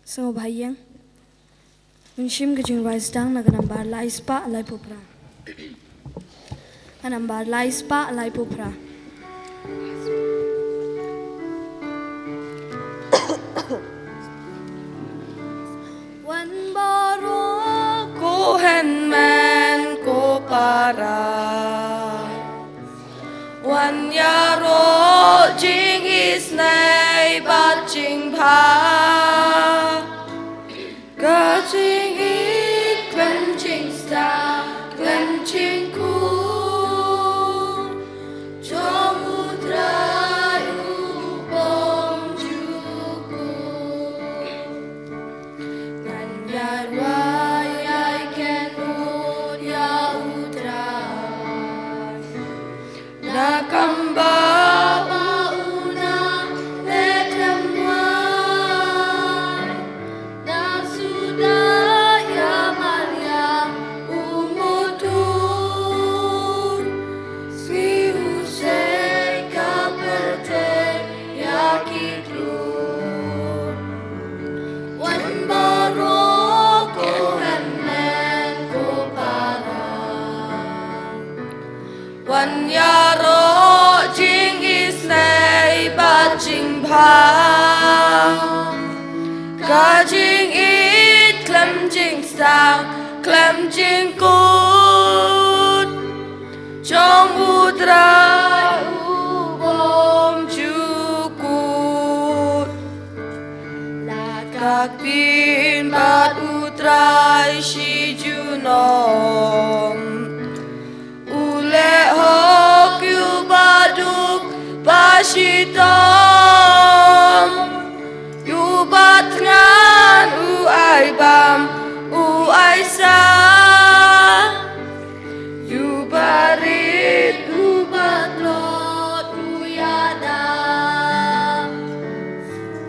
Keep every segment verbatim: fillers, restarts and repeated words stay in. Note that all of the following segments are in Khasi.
Sngewbha ïeng. Ngan shim ka jingrwai sdang na ka nambar lai spah laiphew phra. Ka nambar lai spah laiphew phra. Wan baroh ko hynmen ko para. Wan ïaroh jingisynei bad jingbha. Ka jingïeit khlem jingstad khlem jingkut jong U Trai u bymjukut. Ngan ïarwai ïa ki nud ïa U Trai. Da kam ba u nang leh khlem wai. Da suda ïa Maria u mutdur. Sngi u sei ka pyrthei ïa ki klur. Wan baroh ko hynmen ko para. Wan ïaroh jingisynei bad jingbha. Ka jingïeit khlem jingstad khlem jingkut jong U Trai u bymjukut. La ka ktien bad U Trai shi junom. U leh hok ïa uba duk bad shitom. Ïa uba thngan u ai bam u ai sah. Ïa uba rit uba tlot u ïada.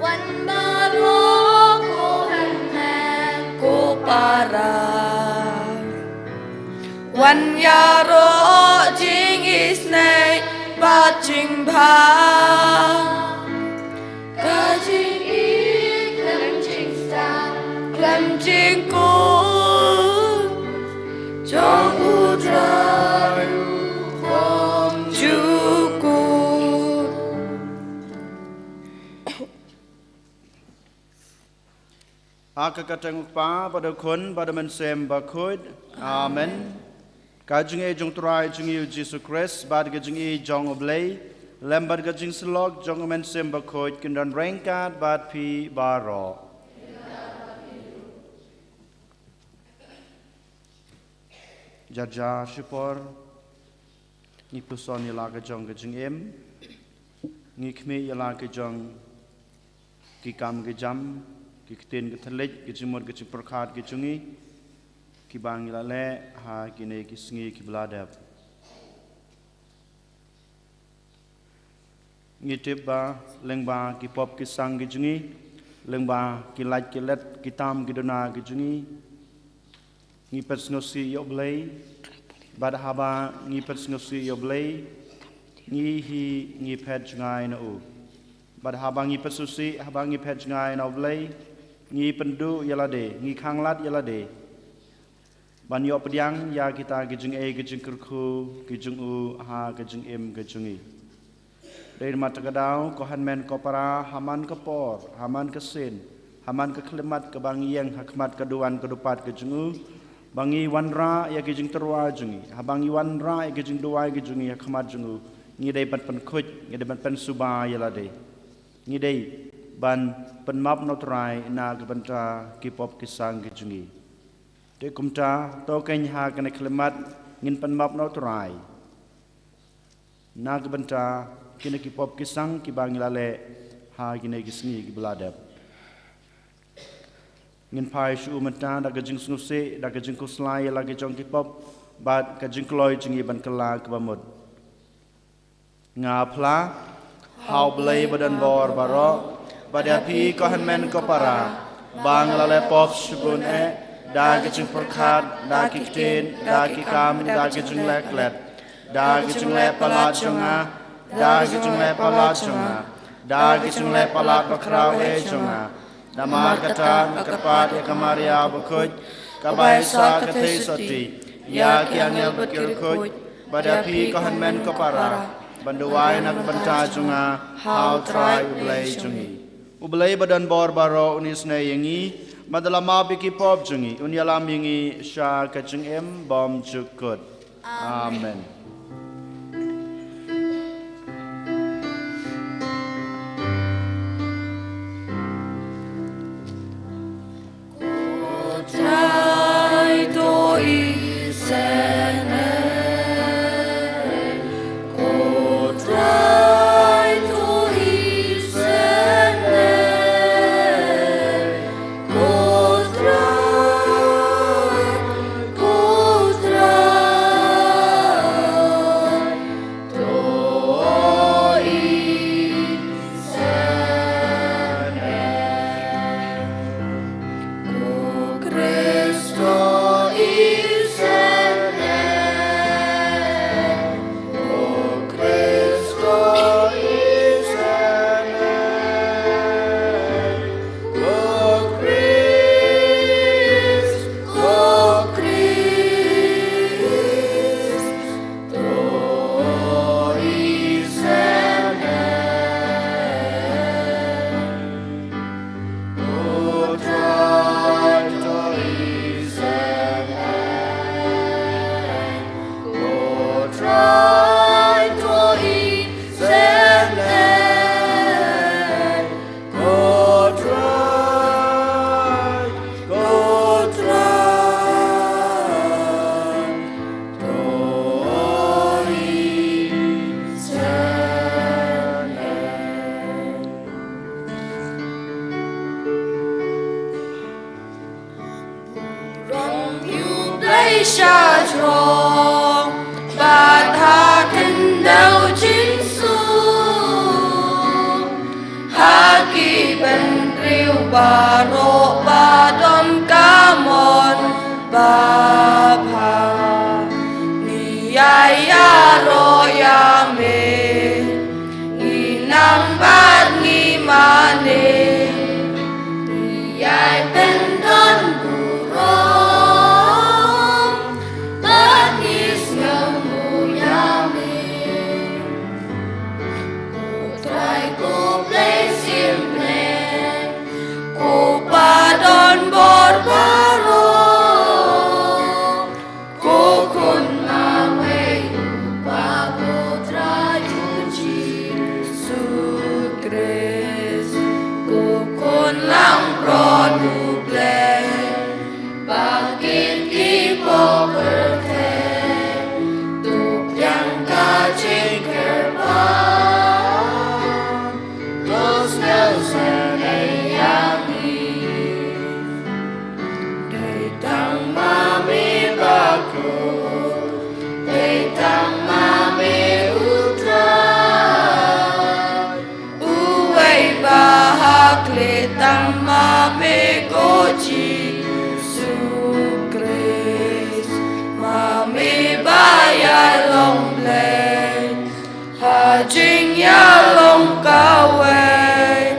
Wan baroh ko hynmen ko para. Wan ïaroh jingisynei bad jingbha. Ka jingïeit khlem jingstad khlem jingkut jong U Trai u bymjukut. Ha ka kyrteng U Kpa bad U Khun bad U Mynsiem Bakhuid. Amen. Ka jingïeit jong U Trai jong ngi U Jisu Khrist bad ka jingïeit jong U Blei lem bad ka jingsyllok jong U Mynsiem Bakhuid kin don ryngkat bad phi baroh. Jar jar shipor ngi puson ïa la ka jong ka jingim. Ngi khmih ïa la ka jong ki kam ki jam, ki ktien ki thylliej, ki jingmut ki jingpyrkhat ki jong ngi, kiba ngi la leh ha kine ki sngi kiba la dep. Ngi tip ba lyngba ki pop ki sang ki jong ngi, lyngba ki lait ki let, ki tam ki duna ki jong ngi, ngi phet sngewsih ïa U Blei. Bad haba ngi phet sngewsih ïa U Blei, ngi hi ngi phet jngai na u. Bad haba ngi phet sngewsih, haba ngi phet jngai na U Blei, ngi pynduh ïa lade, ngi khanglad ïa lade ban ïoh pdiang ïa kita ki jingeh ki jingkyrkhu ki jong u ha ka jingim ka jong ngi. Dei namar kata ka daw, ko hynmen ko para, ha man ka por, ha man ka sien, ha man ka khyllipmat kaba ngi ïeng ha khmat ka duwan ka dupat ka jong u, ba ngi wanrah ïa ki jingtyrwa jong ngi, haba ngi wanrah ïa ki jingduwai ki jong ngi ha khmat jong u, ngi dei ban pynkhuid, ngi dei ban pynsuba ïa lade. Ngi dei ban pynmap na U Trai na ka bynta ki pop ki sang ki jong ngi. Te kumta, to keiñ ha kane ka khyllipmat ngin pynmap na U Trai na ka bynta kine ki pop ki sang kiba ngi la leh ha kine ki sngi kiba la dep. Ngin phai sha u mynta da ka jingsngewsih, da ka jingkhuslai ïa la ki jong ki pop bad ka jingkloi jong ngi ban kylla kaba mut. Nga phla ha U Blei ba don bor baroh, bad ïa phi ko hynmen ko para, ba nga la leh pop shibun eh, da ki jingpyrkhat, da ki ktien, da ki kam, da ki jingleh klet, da ki jingleh palat jong nga, da ki jingleh palat jong nga, da ki jingleh palat bakhraw eh jong nga. Namar kata nga kyrpad ïa ka Maria bakhuid, kaba ïa sah ka theisotti ïa ki angel bad ki riewkhuid, bad ïa phi ko hynmen ko para, ban duwai na ka bynta jong nga ha U Trai U Blei jong ngi. U Blei ba don bor baroh un isynei ïa ngi, bad da la map ïa ki pop jong ngi un ïalam ïa ngi sha ka jingim bymjukut. Amen. Burom ïa U Blei sha jrong, bad ha khyndew jingsuk. Ha ki bynriew baroh ba don ka mon babha, ngi ïa ïaroh ïa me, ngi nang bad ngi mane. Ngi ïai pyndon burom, bad ngi sngewnguh ïa me. Ko Trai ko Blei symbai, ko ba don bor baroh. Ko Khun marwei U Kpa, ko Trai U Jisu Khrist, ko Khun langbrot U Blei, ba kit ki pop pyrthei, to pdiang ka jingkyrpad. To sngewsynei ïa ngi. Dei tang ma me bakhuid, dei tang ma me U Trai, uwei ba ha khlieh tang ma me ko Jisu Khrist, ma me ba ïalong Blei. Ha jingïalong kawei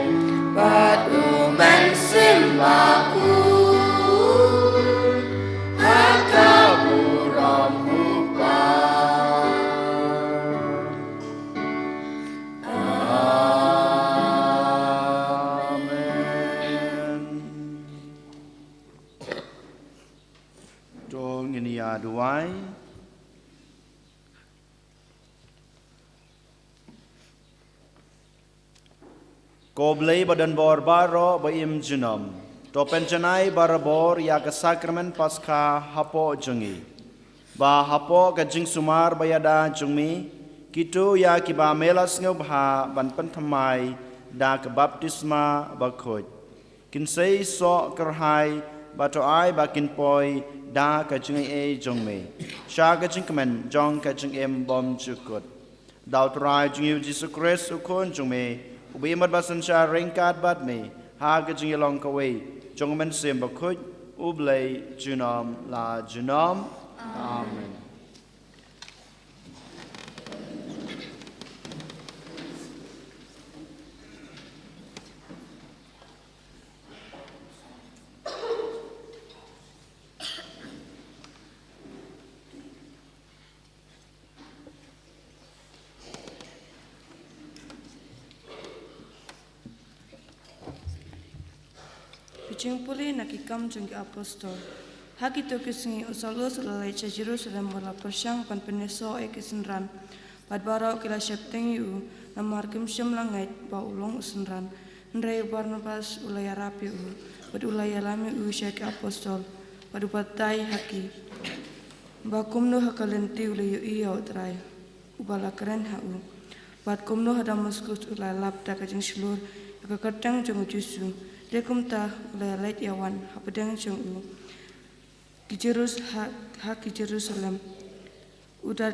bad U Mynsiem Bakhuid, ha ka burom U Kpa. Amen. To ngin ïa duwai. Ko Blei ba don bor baroh ba im junom, to pynjanai barabor ïa ka sakramen Paskha hapoh jong ngi, ba hapoh ka jingsumar ba ïada jong me, kito ïa kiba me la sngewbha ban pynthymmai da ka baptisma bakhuid, kin sei soh kyrhai, bad to ai ba kin poi da ka jingaiei jong me sha ka jingkmen jong ka jingim bymjukut. Da U Trai jong ngi U Jisu Khrist U Khun jong me, uba im bad ba synshar ryngkat bad me ha ka jingïalong kawei jong U Mynsiem Bakhuid, U Blei junom la junom. Amen. Jingpule na Ki Kam jong ki Apostol. Ha kito ki sngi u Saulus u la leit sha Jerusalem bad u la pyrshang ban pynïasoh ïa ki synran. Bad baroh ki la sheptieng ïa u, namar kim shym la ngeit ba u long u synran. Hynrei u Barnabas u la ïarap ïa u, bad u la ïalam ïa u sha ki apostol, bad u batai ha ki ba kumno ha ka lynti u la ïohi ïa u Trai uba la kren ha u, bad kumno ha Damaskus u la lap da ka jingshlur ïa ka kyrteng jong u Jisu. Te kumta u la leit ïawan hapdeng jong u ki Jerus-, ha, ha ki Jerusalem. U da,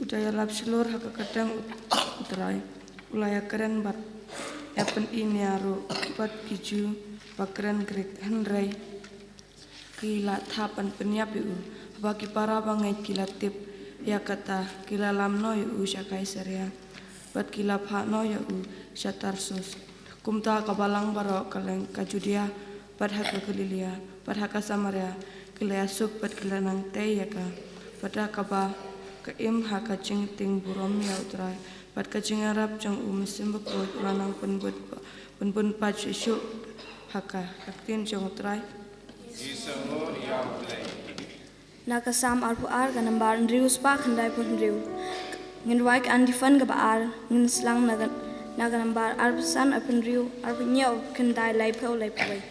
u da ïalap shlur ha ka kyrteng u, u Trai. U la ïakren bad ïapyni nia ruh bad ki Jiw ba kren Grik, hynrei ki la thap ban pynïap ïa u. Haba ki para bangeit ki la tip ïa kata, ki la lam noh ïa u sha Kaisaria, bad ki la phah noh ïa u sha Tarsus. Kumta ka balang baroh ka lyngka Judia, bad ha ka Galilia, bad ha ka Samaria, ki la ïasuk bad ki la nang tei ïa ka. Bad da kaba ka im ha ka jingtieng burom ïa u Trai, bad ka jingïarap jong u Mynsiem Bakhuid u la nang pynbun, pynbun pat shuh shuh ha ka, ha ka ktien jong u Trai. Na ka Salm arphew ar, ka nambar hynriew spah khyndaiphew hynriew. Ngin rwai ka antiphon kaba ar, ngin sdang na ka, na ka nambar arphew san, arphew hynriew, arphew hynñiew, khyndai, laiphew, laiphew wei.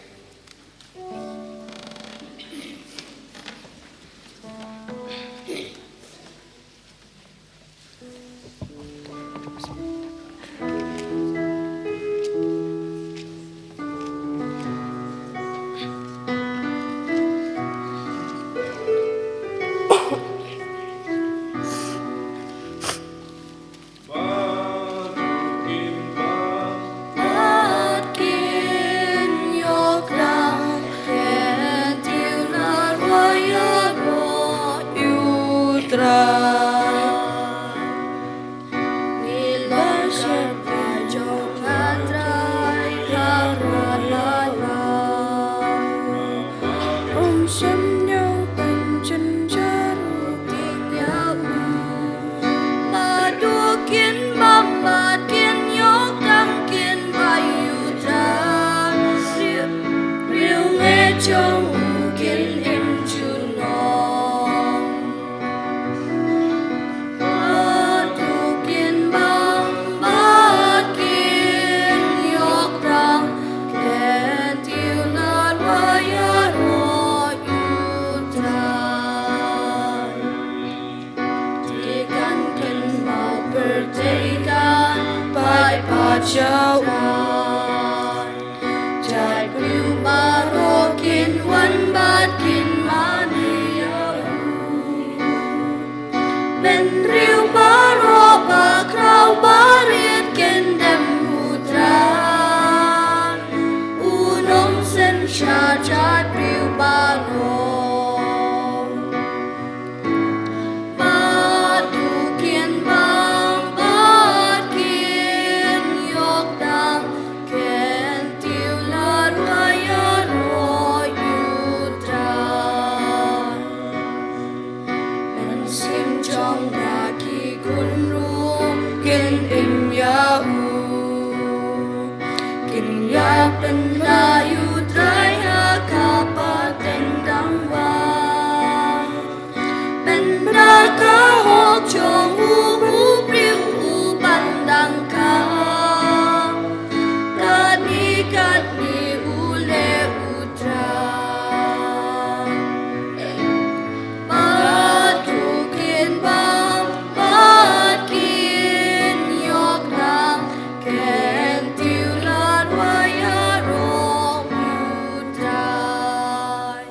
Jait briew baroh kin wan bad kin mane ïa u. Bynriew baroh ba khraw barit kin dem u Trai. Un ym synshar jait briew baroh. Bad u kin bam bad kin ïoh dang, kin tiew lad wai ïaroh ïa u Trai. Mynsiem jong nga ki khun ruh kin im ïa u. Kin ïa pynda ïa u Trai ha ka pateng dang wai. Pynda ka hok jong u, u briew u ban dang kha. Katne katne u leh u Trai. Bad u kin bam bad kin ïoh dang, kin tiew lad wai ïaroh ïa u Trai.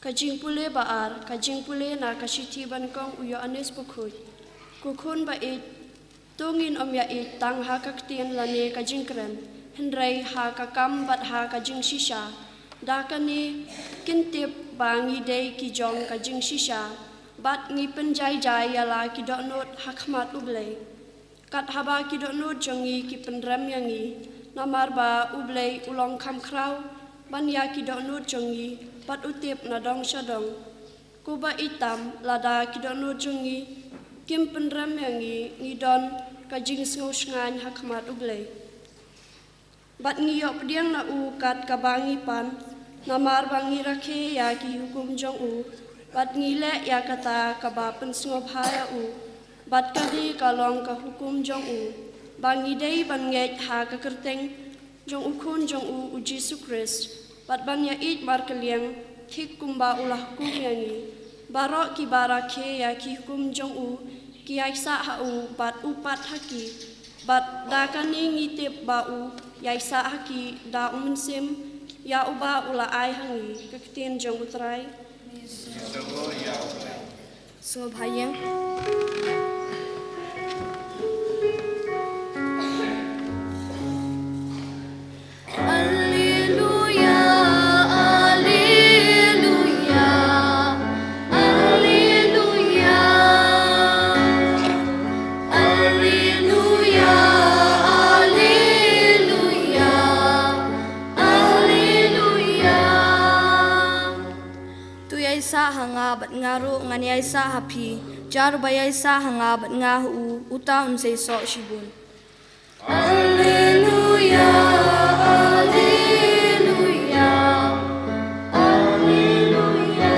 Ka jingpule ba ar, ka jingpule na ka shithi ba nyngkong u Ïoannis Bakhuid. Ko khun ba ïeit, to ngin ym ïa ïeit tang ha ka ktien lane ka jingkren, hynrei ha ka kam bad ha ka jingshisha. Da kane kin tip ba ngi dei ki jong ka jingshisha. Bad ngi pynjai jai ïa la ki dohnud ha khmat U Blei. Kat haba ki dohnud jong ngi ki pynrem ïa ngi, namar ba U Blei u long kham khraw ban ïa ki dohnud jong ngi, bad u tip na dong sha dong. Ko Bah, ïeit tam, lada ki dohnud jong ngi kim pynrem ïa ngi, ngi don ka jingsngew shngaiñ ha khmat U Blei. Bad ngi ïoh pdiang na u kat kaba ngi pan, namar ba ngi rakhe ïa ki hukum jong u, bad ngi leh ïa kata kaba pynsngewbha ïa u, bad kane ka long ka hukum jong u, ba ngi dei ban ngeit ha ka kyrteng jong u Khun jong u, u Jisu Khrist, bad ban ïa ïeit markylliang, thik kumba u la hukum ïa ngi. Baroh kiba rakhe ïa ki hukum jong u, ki ïaisah ha u, bad u pat ha ki. Bad da kane ngi tip ba u ïaisah ha ki da u Mynsiem ïa uba u la ai ha ngi. Ka ktien jong U Trai. Sngewbha ïeng. Alleluia, alleluia, alleluia, alleluia, alleluia, alleluia. To ïaisah ha nga bad nga ruh ngan ïaisah ha phi. Jar ba ïaisah ha nga bad nga ha u, uta un sa ïasoh shibun. Alleluia, alleluia, alleluia.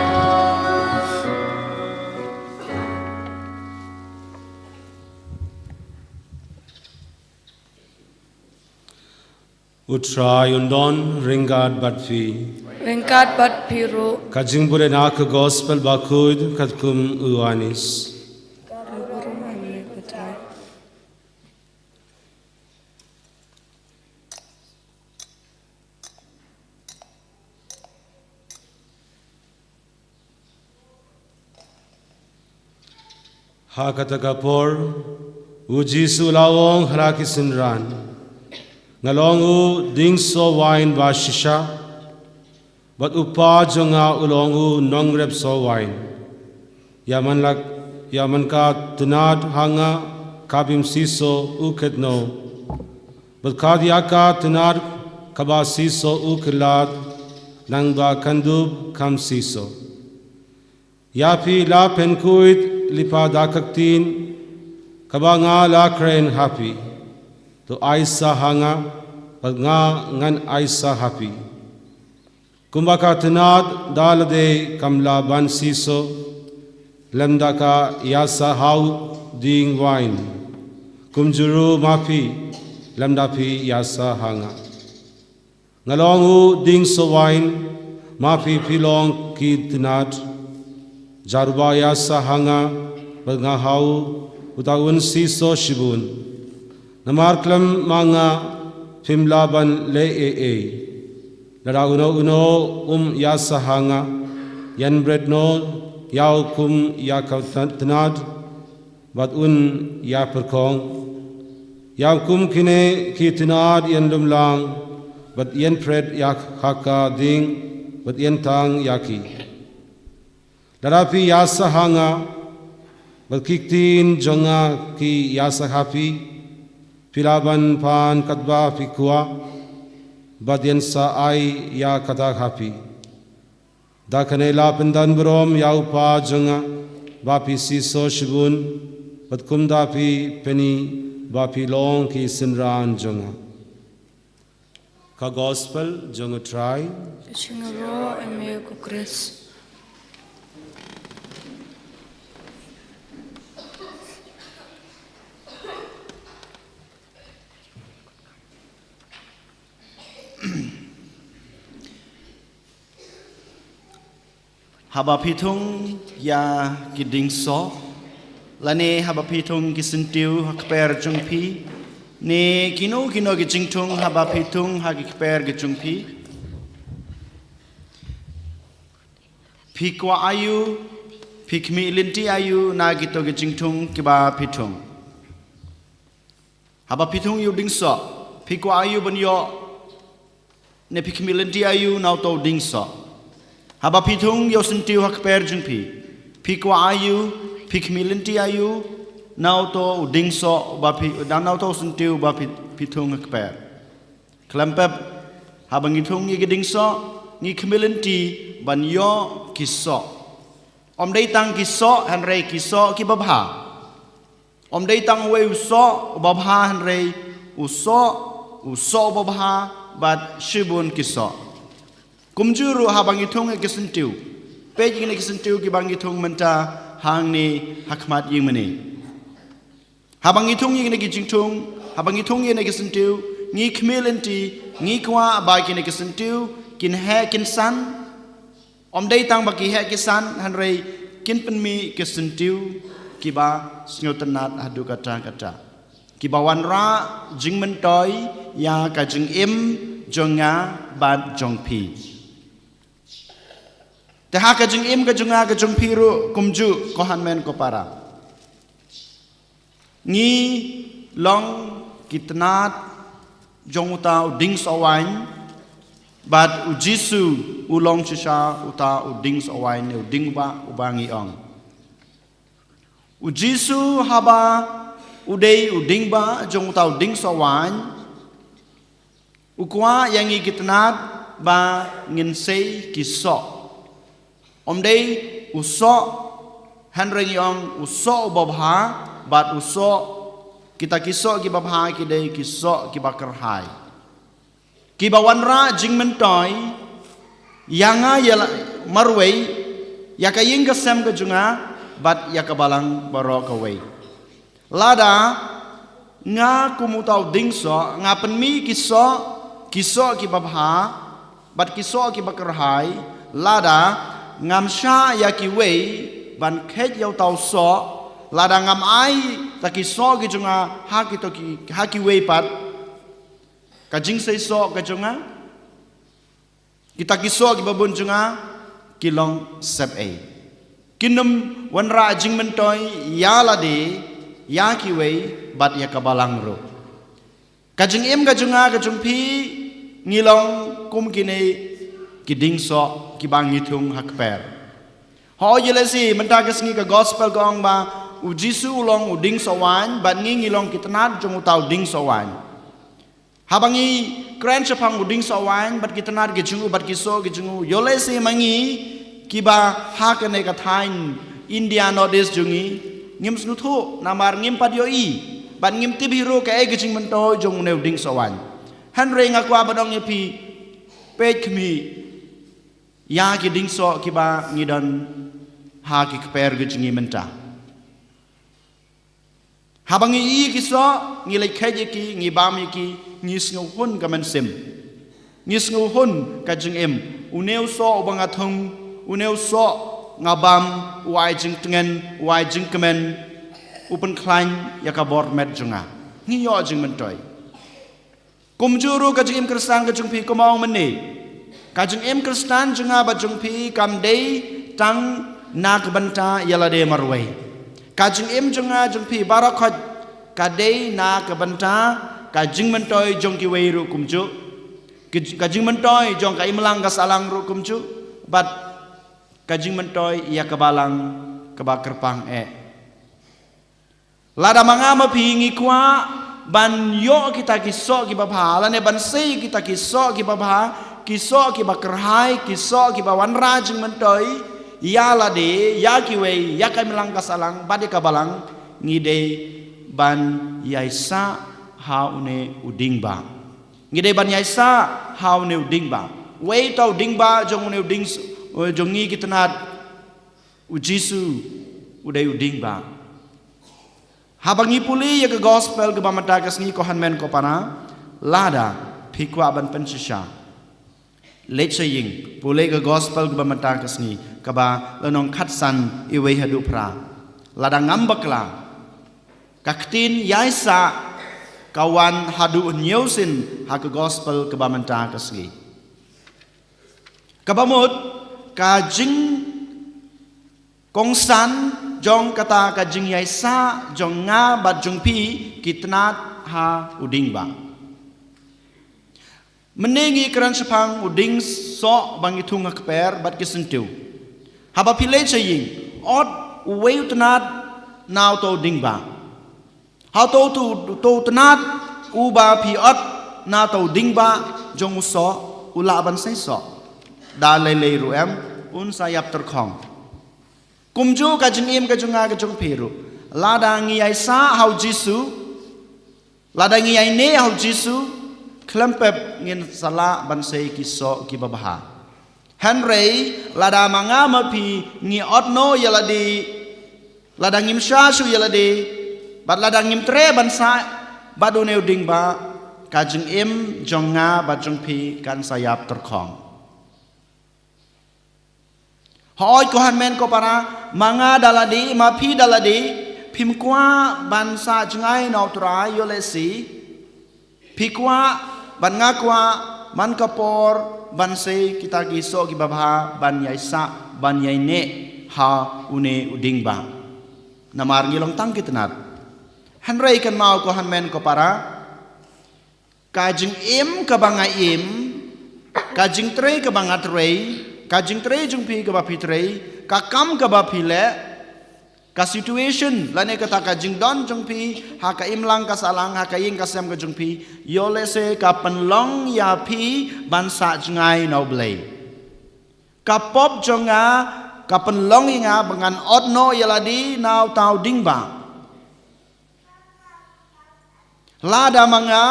U Trai un don ryngkat bad phi. Ryngkat bad phi ruh. Ka jingbud na ka Gospel bakhuid katkum u Ïoannis. Ha kata ka por, u Jisu u la ong ha la ki synran, nga long u dieng soh wain ba shisha, bad u Pa jong nga u long u nongrep soh wain. Ïa man la, ïa man ka tnat ha nga ka bym siew soh u khytnong. Bad kat ïa ka tnat kaba siew soh u khlad, nangta kan dup kham siew soh. Ïa phi la pynkhuid lypa da ka ktien kaba nga la kren ha phi. To ïaisah ha nga, bad nga ngan ïaisah ha phi. Kumba ka tnat da lade kam lah ban siew soh lymda ka ïaisah ha u dieng wain, kumjuh ruh ma phi, lymda phi ïaisah ha nga. Nga long u dieng soh wain, ma phi phi long ki tnat. Jar uba ïaisah ha nga bad nga ha u, uta un siew soh shibun. Namar khlem ma nga phim lah ban leh ei ei. Lada uno uno um ïaisah ha nga, ïan bret noh ïa u kum ïa ka tnat, bad un ïa pyrkhong. Ïa kum kine ki tnat ïan lumlang, bad ïan pret ïa ka ka dieng, bad ïan tang ïa ki. Lada phi ïaisah ha nga, bad ki ktien jong nga ki ïaisah ha phi, phi lah ban pan katba phi kwah, bad ïan sa ai ïa kata ha phi. Da kane la pyndonburom ïa u Pa jong nga, ba phi siew soh shibun, bad kumta phi pyni ba phi long ki synran jong nga. Ka Gospel jong u Trai. Ka jingïaroh ïa me ko Khrist. Haba phi thung ïa ki dieng soh, lane haba phi thung ki syntiew ha kper jong phi, ne kino kino ki jingthung haba phi thung ha ki kper ki jong phi, phi kwah aïu, phi khmih lynti aïu na kito ki jingthung kiba phi thung. Haba phi thung ïa u dieng soh, phi kwah aïu ban ïoh, ne phi khmih lynti aïu na uto u dieng soh. Haba phi thung ïa u syntiew ha kper jong phi, Phi kwah aiu, phi khmih lynti aiu, na uto u dieng soh uba phi, na uto u syntiew uba phi, phi thung ha kper. Khlem pep, haba ngi thung ïa ki dieng soh, ngi khmih lynti ban ïoh ki soh. Ym dei tang ki soh, hynrei ki soh kiba bha. Ym dei tang uwei u soh uba bha, hynrei u soh, u soh uba bha, bad shibun ki soh. Kumjuh ruh haba ngi thung ïa ki syntiew. Peit ïa kine ki syntiew kiba ngi thung mynta hangne ha khmat ïing mane. Haba ngi thung ïa kine ki jingthung, haba ngi thung ïa kine ki syntiew, ngi khmih lynti, ngi kwah ba kine ki syntiew kin heh kin san. Ym dei tang ba ki heh ki san, hynrei kin pynmih ki syntiew kiba sngewtynnat haduh katta katta, kiba wanrah jingmyntoi ïa ka jingim jong nga bad jong phi. Te ha ka jingim ka jong nga ka jong phi ruh kumjuh, ko hynmen ko para. Ngi long ki tnat jong uta u dieng soh waiñ, bad u Jisu u long shisha uta u dieng soh waiñ, ne u dieng ba uba ngi ong. U Jisu haba u dei u dieng ba jong uta u dieng soh waiñ, u kwah ïa ngi ki tnat ba ngin sei ki soh. Ym dei u soh, hynrei ngi ong u soh uba bha, bad u soh, kita ki soh kiba bha ki dei ki soh kiba kyrhai, kiba wanrah jingmyntoi ïa nga ïa la, marwei, ïa ka ïing ka sem ka jong nga, bad ïa ka balang baroh kawei. Lada nga kum uta u dieng soh, nga pynmih ki soh, ki soh kiba bha, bad ki soh kiba kyrhai, lada ngam shah ïa kiwei ban kheit ïa uta u soh, lada ngam ai ta ki soh ki jong nga ha kito ki, ha kiwei pat, ka jingseisoh ka jong nga, kita ki soh kiba bun jong nga, ki long sepei. Kin ym wanrah jingmyntoi ïa lade, ïa kiwei, bad ïa ka balang ruh. Ka jingim ka jong nga ka jong phi, ngi long kum kine ki dieng soh kiba ngi thung ha kper. Hooid, ïa lehse mynta ka sngi ka gospel ka ong ba u Jisu u long u dieng soh waiñ, bad ngi ngi long ki tnat jong uta u dieng soh waiñ. Haba ngi kren shaphang u dieng soh waiñ bad ki tnat ki jong u bad ki soh ki jong u, ïa lehse ma ngi kiba ha kane ka thaiñ India North East jong ngi, ngim sngewthuh namar ngim pat ïohi bad ngim tip hi ruh kaei ka jingmyntoi jong une u dieng soh waiñ. Hynrei nga kwah ban ong ïa phi, peit khmih ïa ki dieng soh kiba ngi don ha ki kper ki jong ngi mynta. Haba ngi ïohi ki soh, ngi leit kheit ïa ki, ngi bam ïa ki, ngi sngewhun ka mynsiem. Ngi sngewhun ka jingim. Une u soh uba nga thung, une u soh nga bam, u ai jingtngen, u ai jingkmen, u pynkhlaiñ ïa ka bor met jong nga. Ngi ïoh jingmyntoi. Kumjuh ruh ka jingim Khristan ka jong phi, kumba ong mynne. Ka jingim Khristan jong nga bad jong phi kam dei tang na ka bynta ïa lade marwei. Ka jingim jong nga jong phi baroh khoit ka dei na ka bynta ka jingmyntoi jong kiwei ruh kumjuh. Ka, ka jingmyntoi jong ka imlang ka sahlang ruh kumjuh. Bad ka jingmyntoi ïa ka balang kaba kyrpang eh. Lada ma nga ma phi ngi kwah ban ïoh kita ki soh kiba bha, lane ban sei kita ki soh kiba bha, ki soh kiba kyrhai, ki soh kiba wanrah jingmyntoi ïa lade, ïa kiwei, ïa ka imlang ka sahlang bad ïa ka balang, ngi dei ban ïaisah ha une u dieng ba. Ngi dei ban ïaisah ha une u dieng ba. Wei uta u dieng ba jong une u dieng s-, jong ngi ki tnat, u Jisu u dei u dieng ba. Haba ngi pule ïa ka gospel kaba mynta ka sngi, ko hynmen ko para, lada phi kwah ban pynshisha, leit sha ïing, pule ka gospel kaba mynta ka sngi, kaba lynnong khatsan, iwei haduh phra. Lada ngam bakla, ka ktien ïaisah ka wan haduh hynñiew sien ha ka gospel kaba mynta ka sngi. Kaba mut, ka jingkongsan jong kata ka jingïaisah jong nga bad jong phi ki tnat ha u dieng ba. Mynne ngi kren shaphang u dieng soh ba ngi thung ha kper bad ki syntiew. Haba phi leit sha ïing, ot uwei u tnat na uto u dieng ba. Ha uto u, uto u tnat uba phi ot na uto u dieng ba jong u soh, u lah ban sei soh. Da lei lei ruh em, un sa ïap tyrkhong. Kumjuh ka jingim ka jong nga ka jong phi ruh. Lada ngi ïaisah ha u Jisu, lada ngi ïaineh ha u Jisu, khlem pep ngin sa lah ban sei ki soh kiba bha. Hynrei lada ma nga ma phi ngi ot noh ïa lade, lada ngim sah shuh ïa lade, bad lada ngim treh ban sah bad une u dieng ba, ka jingim jong nga bad jong phi kan sa ïap tyrkhong. Hooid ko hynmen ko para, ma nga da lade, ma phi da lade, phim kwah ban sah jngai na u Trai, ïoh lehse phi kwah bad nga kwah man ka por ban sei kita ki soh kiba bha, ban ïaisah, ban ïaineh ha une u dieng ba. Namar ngi long tang ki tnat. Hynrei kynmaw ko hynmen ko para, ka jingim kaba nga im, ka jingtrei kaba nga trei, ka jingtrei jong phi kaba phi trei, ka kam kaba phi leh, ka situation lane kata ka jingdon jong phi ha ka imlang ka sahlang, ha ka ïing ka sem ka jong phi, ïoh lehse ka pynlong ïa phi ban sah jngai na u Blei. Ka pop jong nga ka pynlong ïa nga ba ngan ot noh ïa lade na uta u dieng ba. Lada ma nga,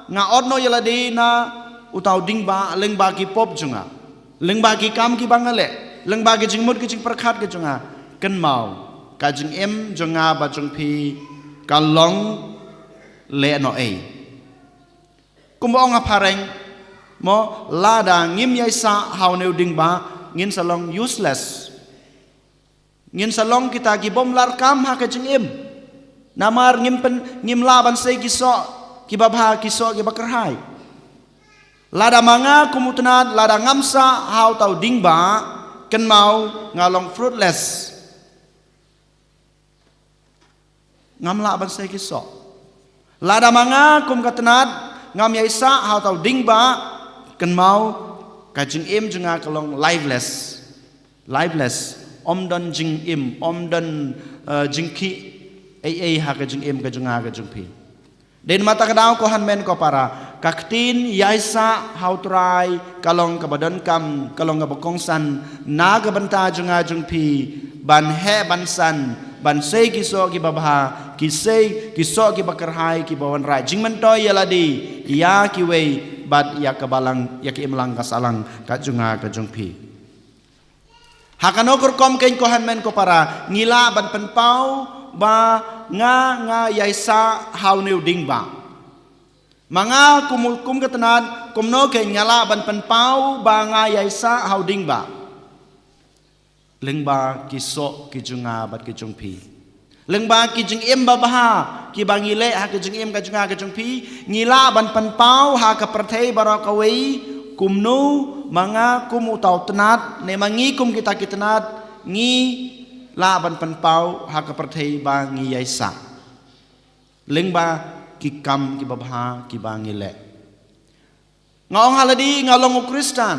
nga ot noh ïa lade na uta u dieng ba, lyngba ki pop jong nga, lyngba ki kam kiba nga leh, lyngba ki jingmut ki jingpyrkhat ki jong nga, kynmaw, ka jingim jong nga bad jong phi ka long lehnohei. Kumba ong ha phareng, mo, lada ngim ïaisah ha une u dieng ba, ngin sa long useless. Ngin sa long kita ki bym lah kam ha ka jingim. Namar ngim pyn, ngim lah ban sei ki soh kiba bha, ki soh kiba kyrhai. Lada ma nga kum u tnat, lada ngam sah ha uta u dieng ba, kynmaw nga long fruitless. Ngam lah ban sei ki soh. Lada ma nga kum ka tnat ngam ïaisah ha uta u dieng ba, kynmaw ka jingim jong nga ka long lifeless. Lifeless. Ym don jingim, ym don, eh, jingkhih ei ei ha ka jingim ka jong nga ka jong phi. Dei namar kata ka daw ko hynmen ko para, ka ktien ïaisah ha u Trai ka long kaba donkam, ka long kaba kongsan na ka bynta jong nga jong phi, ban heh ban san, ban sei ki soh kiba bha, ki sei ki soh kiba kyrhai, kiba wanrah jingmyntoi ïa lade, ïa kiwei, bad ïa ka balang, ïa ka imlang ka sahlang ka jong nga ka jong phi. Ha kano ka rukom kein ko hynmen ko para, ngi lah ban pynpaw ba nga, nga ïaisah ha une u dieng ba. Ma nga kum, kum ka tnat, kumno kein nga lah ban pynpaw ba nga ïaisah ha u dieng ba. Lyngba ki soh ki jong nga bad ki jong phi. Lyngba ki jingim babha kiba ngi leh ha ka jingim ka jong nga ka jong phi, ngi lah ban pynpaw ha ka pyrthei baroh kawei, kumno ma nga kum uta u tnat, ne ma ngi kum kita ki tnat, ngi lah ban pynpaw ha ka pyrthei ba ngi ïaisah. Lyngba ki kam kiba bha kiba ngi leh. Nga ong ha lade nga long u Khristan.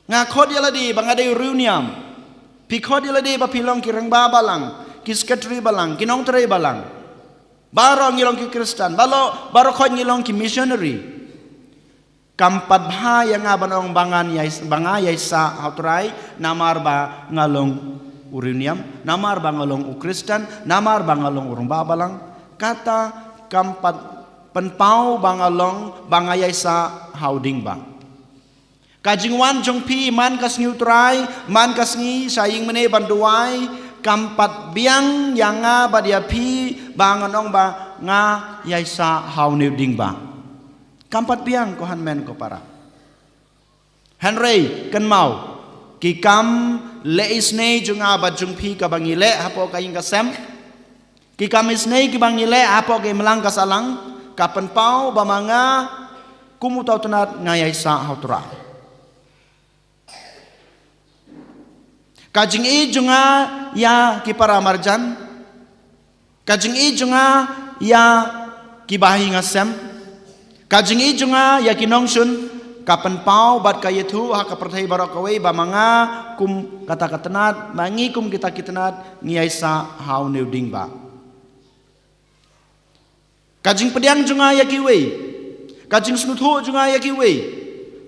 Nga khot ïa lade ba nga dei u riewniam. Phi khot ïa lade ba phi long ki rangbah balang, ki sekretari balang, ki nongtrei balang. Baroh ngi long ki Khristan, baroh, baroh khot ngi long ki missionary. Kam pat bha ïa nga ban ong ba ngan ïai, ba nga ïaisah ha u Trai, namar ba nga long u riewniam, namar ba nga long u Khristan, namar ba nga long u rangbah balang. Kata kam pat pynpaw ba nga long, ba nga ïaisah ha u dieng ba. Ka jingwan jong phi man ka sngi u Trai, man ka sngi sha ïing mane ban duwai, kam pat biang ïa nga bad ïa phi ba ngan ong ba nga ïaisah ha une u dieng ba. Kam pat biang ko hynmen ko para. Hynrei kynmaw, ki kam leh isynei jong nga bad jong phi kaba ngi leh hapoh ka ïing ka sem, ki kam isynei kiba ngi leh hapoh ka imlang ka sahlang, ka pynpaw ba ma nga kum uta u tnat nga ïaisah ha u Trai. Ka jingïeit jong nga ïa ki para marjan, ka jingïeit jong nga ïa ki bahaïing hasem, ka jingïeit jong nga ïa ki nongshun, ka pynpaw bad ka ïathuh ha ka pyrthei baroh kawei ba ma nga kum kata ka tnat, ma ngi kum kita ki tnat, ngi ïaisah ha une u dieng ba. Ka jingpdiang jong nga ïa kiwei, ka jingsngewthuh jong nga ïa kiwei,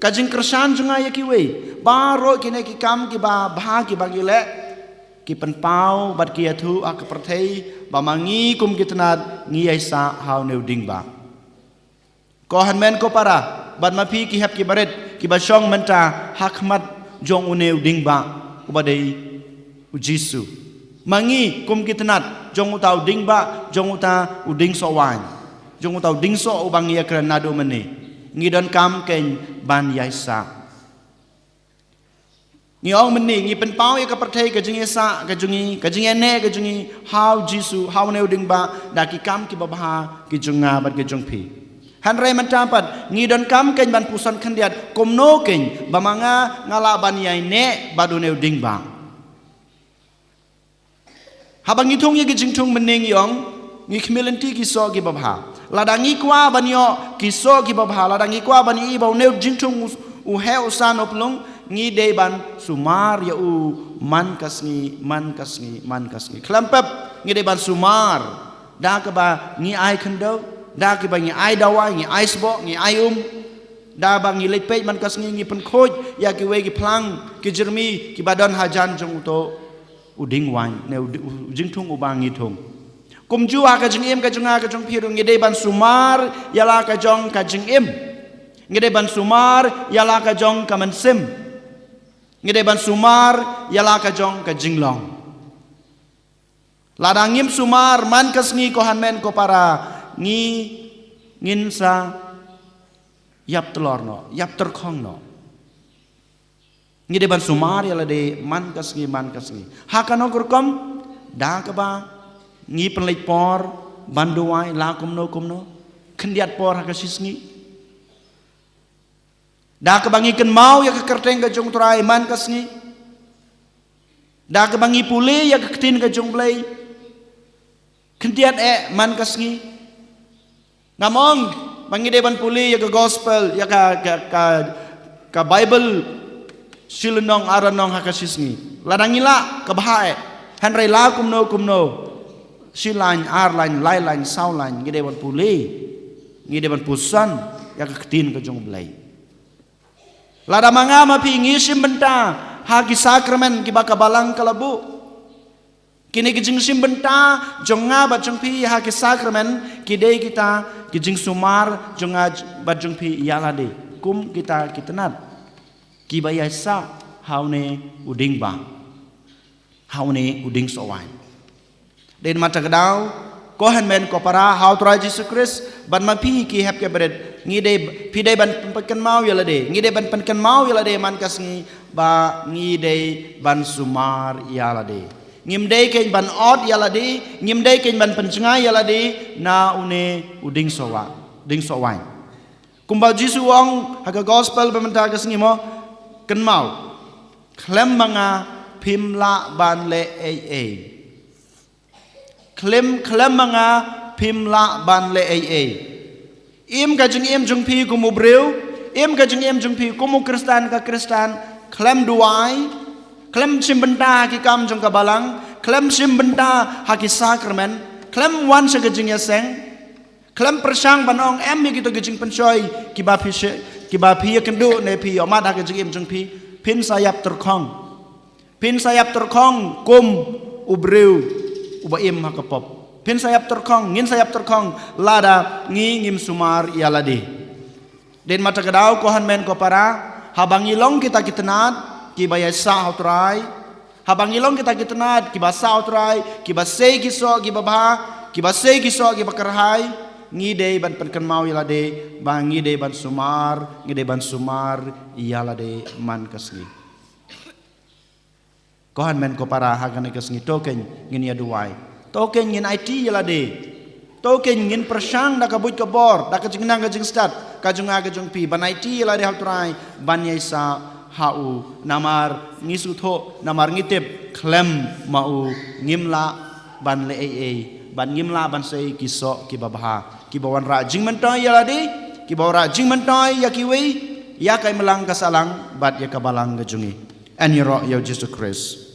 ka jingkyrshan jong nga ïa kiwei, baroh kine ki kam kiba bha kiba ngi leh, ki pynpaw bad ki ïathuh ha ka pyrthei ba ma ngi kum ki tnat ngi ïaisah ha une u dieng ba. Ko hynmen ko para, bad ma phi ki hep ki barit kiba shong mynta ha khmat jong une u dieng ba, uba dei u Jisu. Ma ngi kum ki tnat jong uta u dieng ba, jong uta u dieng soh waiñ, jong uta u dieng soh uba ngi ïakren naduh mynne, ngi donkam kein ban ïaisah. Ngi ong mynne, ngi pynpaw ïa ka pyrthei ka jingïaisah ka jong ngi, ka jingïaineh ka jong ngi ha u Jisu, ha une u dieng ba, da ki kam kiba bha ki jong nga bad ki jong phi. Hynrei mynta pat ngi donkam kein ban puson khyndiat kumno kein ba ma nga nga lah ban ïaineh bad une u dieng ba. Haba ngi thung ïa ki jingthung mynne ngi ong, ngi khmih lynti ki soh kiba bha. Lada ngi kwah ban ïoh ki soh kiba bha, lada ngi kwah ban ïohi ba une u jingthung u, u heh u san u plung, ngi dei ban sumar ïa u man ka sngi, man ka sngi, man ka sngi. Khlem pep, ngi dei ban sumar da kaba ngi ai khyndew, da kaba ngi ai dawai, ngi ai sboh, ngi ai um, da ba ngi leit peit man ka sngi, ngi pynkhuid ïa kiwei ki phlang ki jyrmi kiba don hajan jong uto u dieng waiñ, ne u di-, u jingthung uba ngi thung. Kumjuh ha ka jingim ka jong nga ka jong phi ruh ngi dei ban sumar ïa la ka jong ka jingim. Ngi dei ban sumar ïa la ka jong ka mynsiem. Ngi dei ban sumar ïa la ka jong ka jinglong. Lada ngim sumar man ka sngi ko hynmen ko para, ngi, ngin sa ïap tlor noh, ïap tyrkhong noh. Ngi dei ban sumar ïa lade man ka sngi, man ka sngi. Ha kano ka rukom? Da kaba ngi pynleit por ban duwai la kumno kumno, khyndiat por ha ka shi sngi. Da kaba ngi kynmaw ïa ka kyrteng ka jong u Trai man ka sngi. Da kaba ngi pule ïa ka ktien ka jong u Blei khyndiat eh man ka sngi. Ngam ong ba ngi dei ban pule ïa ka gospel, ïa ka, ka, ka, ka Bible shi lynnong ar lynnong ha ka shi sngi. Lada ngi lah ka bha eh. Hynrei la kumno kumno, shi laiñ, ar laiñ, lai laiñ, saw laiñ, ngi dei ban pule, ngi dei ban puson ïa ka ktien ka jong u Blei. Lada ma nga ma phi ngi shim bynta ha ki sakramen kiba ka Balang ka la buh, kine ki jingshim bynta jong nga bad jong phi ha ki sakramen ki dei kita ki jingsumar jong nga bad jong phi ïa lade kum kita ki tnat kiba ïaisah ha une u dieng ba, ha une u dieng soh waiñ. Dei namar kata ka daw, ko hynmen ko para ha u Trai Jisu Khrist, bad ma phi ki hep ki barit, ngi dei, phi dei ban pynkynmaw ïa lade, ngi dei ban pynkynmaw ïa lade man ka sngi ba ngi dei ban sumar ïa lade. Ngim dei kein ban ot ïa lade, ngim dei kein ban pynjngai ïa lade na une u dieng soh wa-, dieng soh waiñ. Kumba u Jisu u ong ha ka gospel ba mynta ka sngi mo, kynmaw, khlem ma nga phim lah ban leh ei ei. Khlem, khlem ma nga phim lah ban leh ei ei. Im ka jingim jong phi kum u briew, im ka jingim jong phi kum u Khristan ka Khristan, khlem duwai, khlem shim bynta ha ki kam jong ka Balang, khlem shim bynta ha ki sakramen, khlem wan sha ka jingïaseng, khlem pyrshang ban ong em ïa kito ki jingpynshoi kiba phi shi-, kiba phi ïakynduh ne phi ïohmad ha ka jingim jong phi, phin sa ïap tyrkhong. Phin sa ïap tyrkhong kum u briew uba im ha ka pop. Phin sa ïap tyrkhong, ngin sa ïap tyrkhong lada ngi ngim sumar ïa lade. Dei namar kata ka daw ko hynmen ko para, haba ngi long kita ki tnat kiba ïaisah ha u Trai, haba ngi long kita ki tnat kiba sah ha u Trai, kiba sei ki soh kiba bha, kiba sei ki soh kiba kyrhai, ngi dei ban pynkynmaw ïa lade ba ngi dei ban sumar, ngi dei ban sumar ïa lade man ka sngi. Ko hynmen ko para, ha kane ka sngi to kein ngin ïa duwai. To kein ngin aiti ïa lade. To kein ngin pyrshang da ka buit ka bor, da ka jingnang ka jingstad ka jong nga ka jong phi, ban aiti ïa lade ha u Trai ban ïaisah ha u. Namar ngi sngewthuh, namar ngi tip khlem ma u ngim lah ban leh ei ei, ban ngim lah ban sei ki soh kiba bha, kiba wanrah jingmyntoi ïa lade, kiba wanrah jingmyntoi ïa kiwei, ïa ka imlang ka sahlang bad ïa ka balang ka jong ngi. Yn ïaroh ïa u Jisu Khrist.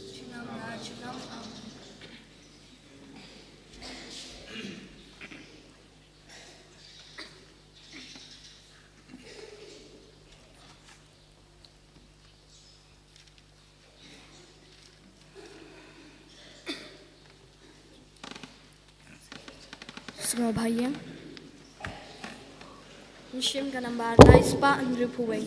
Sngewbha ïeng. Ngi shim ka nambar lai spah hynriewphew wei.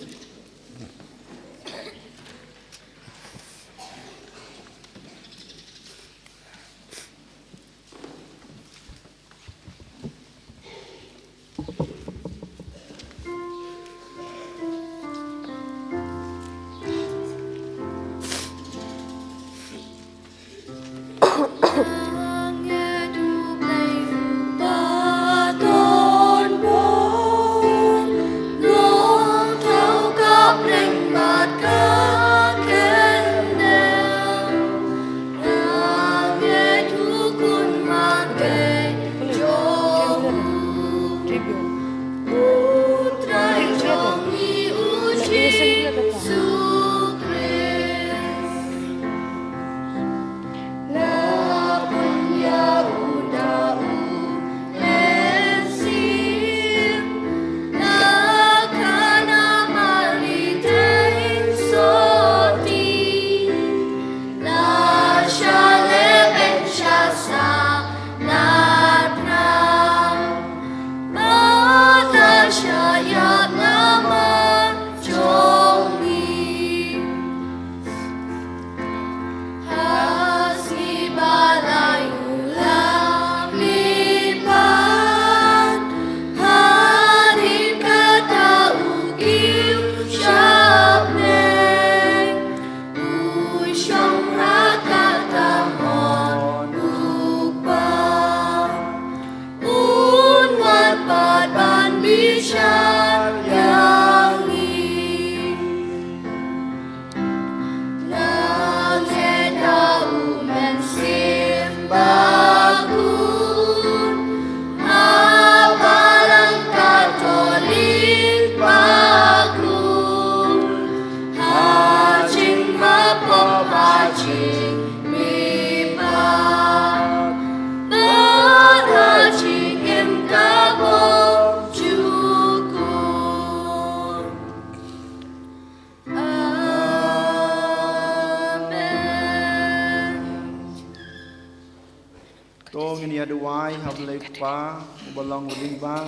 To ngin ïa duwai ha U Blei Kpa, uba long u lyngba,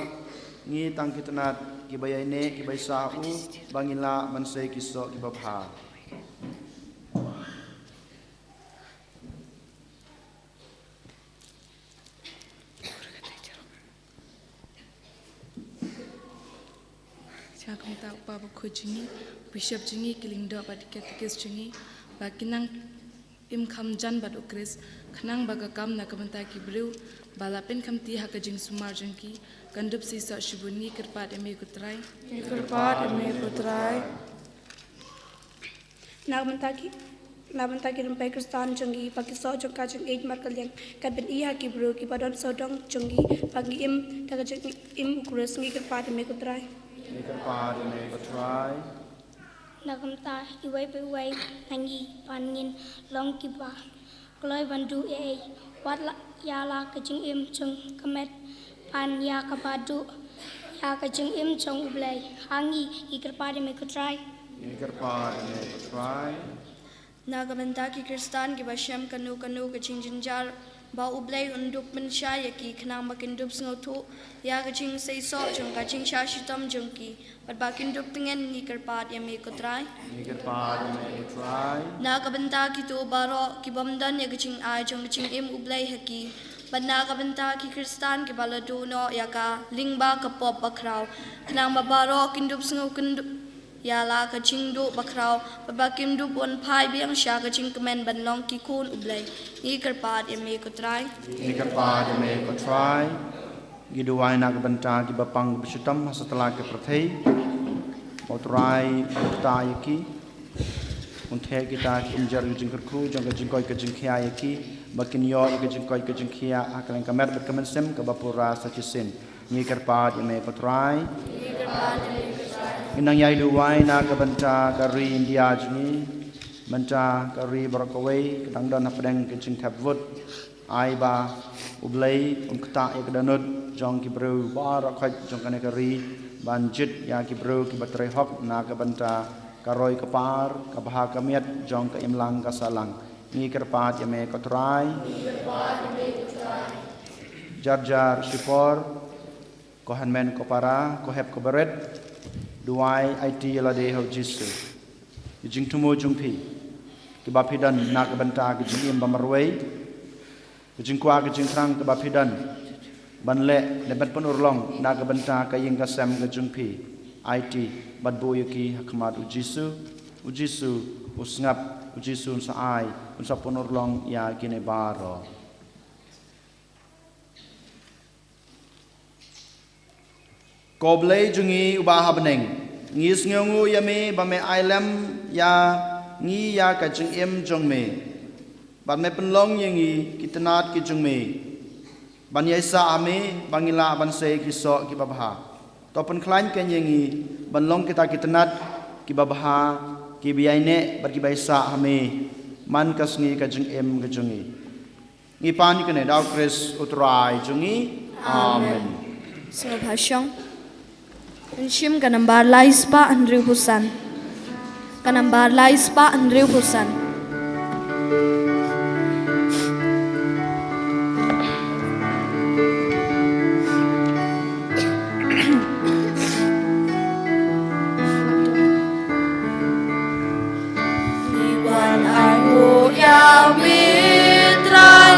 ngi tang ki tnat, kiba ïaineh, kiba ïaisah ha u, ba ngin lah ban sei ki soh kiba bha. Sha kumta u Kpa Bakhuid jong ngi, u Bishop jong ngi, ki lyngdoh bad ki katekist jong ngi, ba kin nang im kham jan bad U Khrist, khnang ba ka kam na ka bynta ki briew, ba la pynkhamti ha ka jingsumar jong ki, kan dup shisha shibun. Ngi kyrpad ïa me ko Trai. Ngi kyrpad ïa me ko Trai. Na ka bynta ki, na ka bynta ki rympei Khristan jong ngi, ba ki soh jong ka jingïeit markylliang kan pyni ha ki briew kiba don sawdong jong ngi, ba ngi im da ka jingim U Khrist. Ngi kyrpad ïa me ko Trai. Ngi kyrpad ïa me ko Trai. Na ka bynta iwei pa iwei na ngi, ba ngin long kiba kloi ban duh ei ei, wat la, ïa la ka jingim jong ka met, ban ïa kaba duh ïa ka jingim jong U Blei. Ha ngi, ngi kyrpad ïa me ko Trai. Ngi kyrpad ïa me ko Trai. Na ka bynta ki Khristan kiba shem kano kano ka jingjynjar, ba U Blei un dup pynshai ïa ki, khnang ba kin dup sngewthuh ïa ka jingseisoh jong ka jingshah shitom jong ki, bad ba kin dup tngen. Ngi kyrpad ïa me ko Trai. Ngi kyrpad ïa me ko Trai. Na ka bynta kito baroh kibym don ïa ka jingai jong ka jingim U Blei ha ki, bad na ka bynta ki Khristan kiba la duh noh ïa ka lyngba ka pop bakhraw, khnang ba baroh kin dup sngewkynduh ïa la ka jingduh bakhraw, bad ba kin dup wan phai biang sha ka jingkmen ban long ki khun U Blei. Ngi kyrpad ïa me ko Trai. Ngi kyrpad ïa me ko Trai. Ngi duwai na ka bynta kiba pang kiba shitom ha satlak ka pyrthei. Ba U Trai un kta ïa ki, un theh kita ki umjer ka jingkyrkhu jong ka jingkoit ka jingkhiah ïa ki, ba kin ïoh ïa ka jingkoit ka jingkhiah ha ka liang ka met bad ka mynsiem kaba pura sa shisien. Ngi kyrpad ïa me ko Trai. Ngi kyrpad ïa me ko Trai. Ngi nang ïai duwai na ka bynta ka ri India jong ngi, mynta ka ri baroh kawei ka dang don hapdeng ka jingthep vote. Ai ba U Blei un ktah ïa ka dohnud jong ki briew baroh khoit jong kane ka ri ban jied ïa ki briew kiba trei hok na ka bynta ka roi ka par, ka bha ka miat jong ka imlang ka sahlang. Ngi kyrpad ïa me ko Trai. Jar jar shipor, ko hynmen ko para, ko hep ko barit, duwai aiti ïa lade ha U Jisu. Ki jingthmu jong phi kiba phi don na ka bynta ka jingim ba marwei, ka jingkwah ka jingthrang kaba phi don ban leh ne ban pynurlong na ka bynta ka ïing ka sem ka jong phi, aiti bad buh ïa ki ha khmat U Jisu. U Jisu u sngap, U Jisu un sa ai, un sa pynurlong ïa kine baroh. Ko Blei jong ngi uba ha bneng, ngi sngewnguh ïa me ba me ai lem ïa ngi ïa ka jingim jong me, bad me pynlong ïa ngi ki tnat ki jong me ban ïaisah ha me, ba ngi lah ban sei ki soh kiba bha. To pynkhlaiñ kein ïa ngi ban long kita ki tnat kiba bha, kiba ïaineh bad kiba ïaisah ha me, man ka sngi ka jingim ka jong ngi. Ngi pan ïa kane da U Khrist U Trai jong ngi. Amen. Amen. Sngewbha shong. Pynshim ka nambar lai spah hynriewphew san. Ka nambar lai spah hynriewphew san. Ngi wan ainguh ïa me Trai.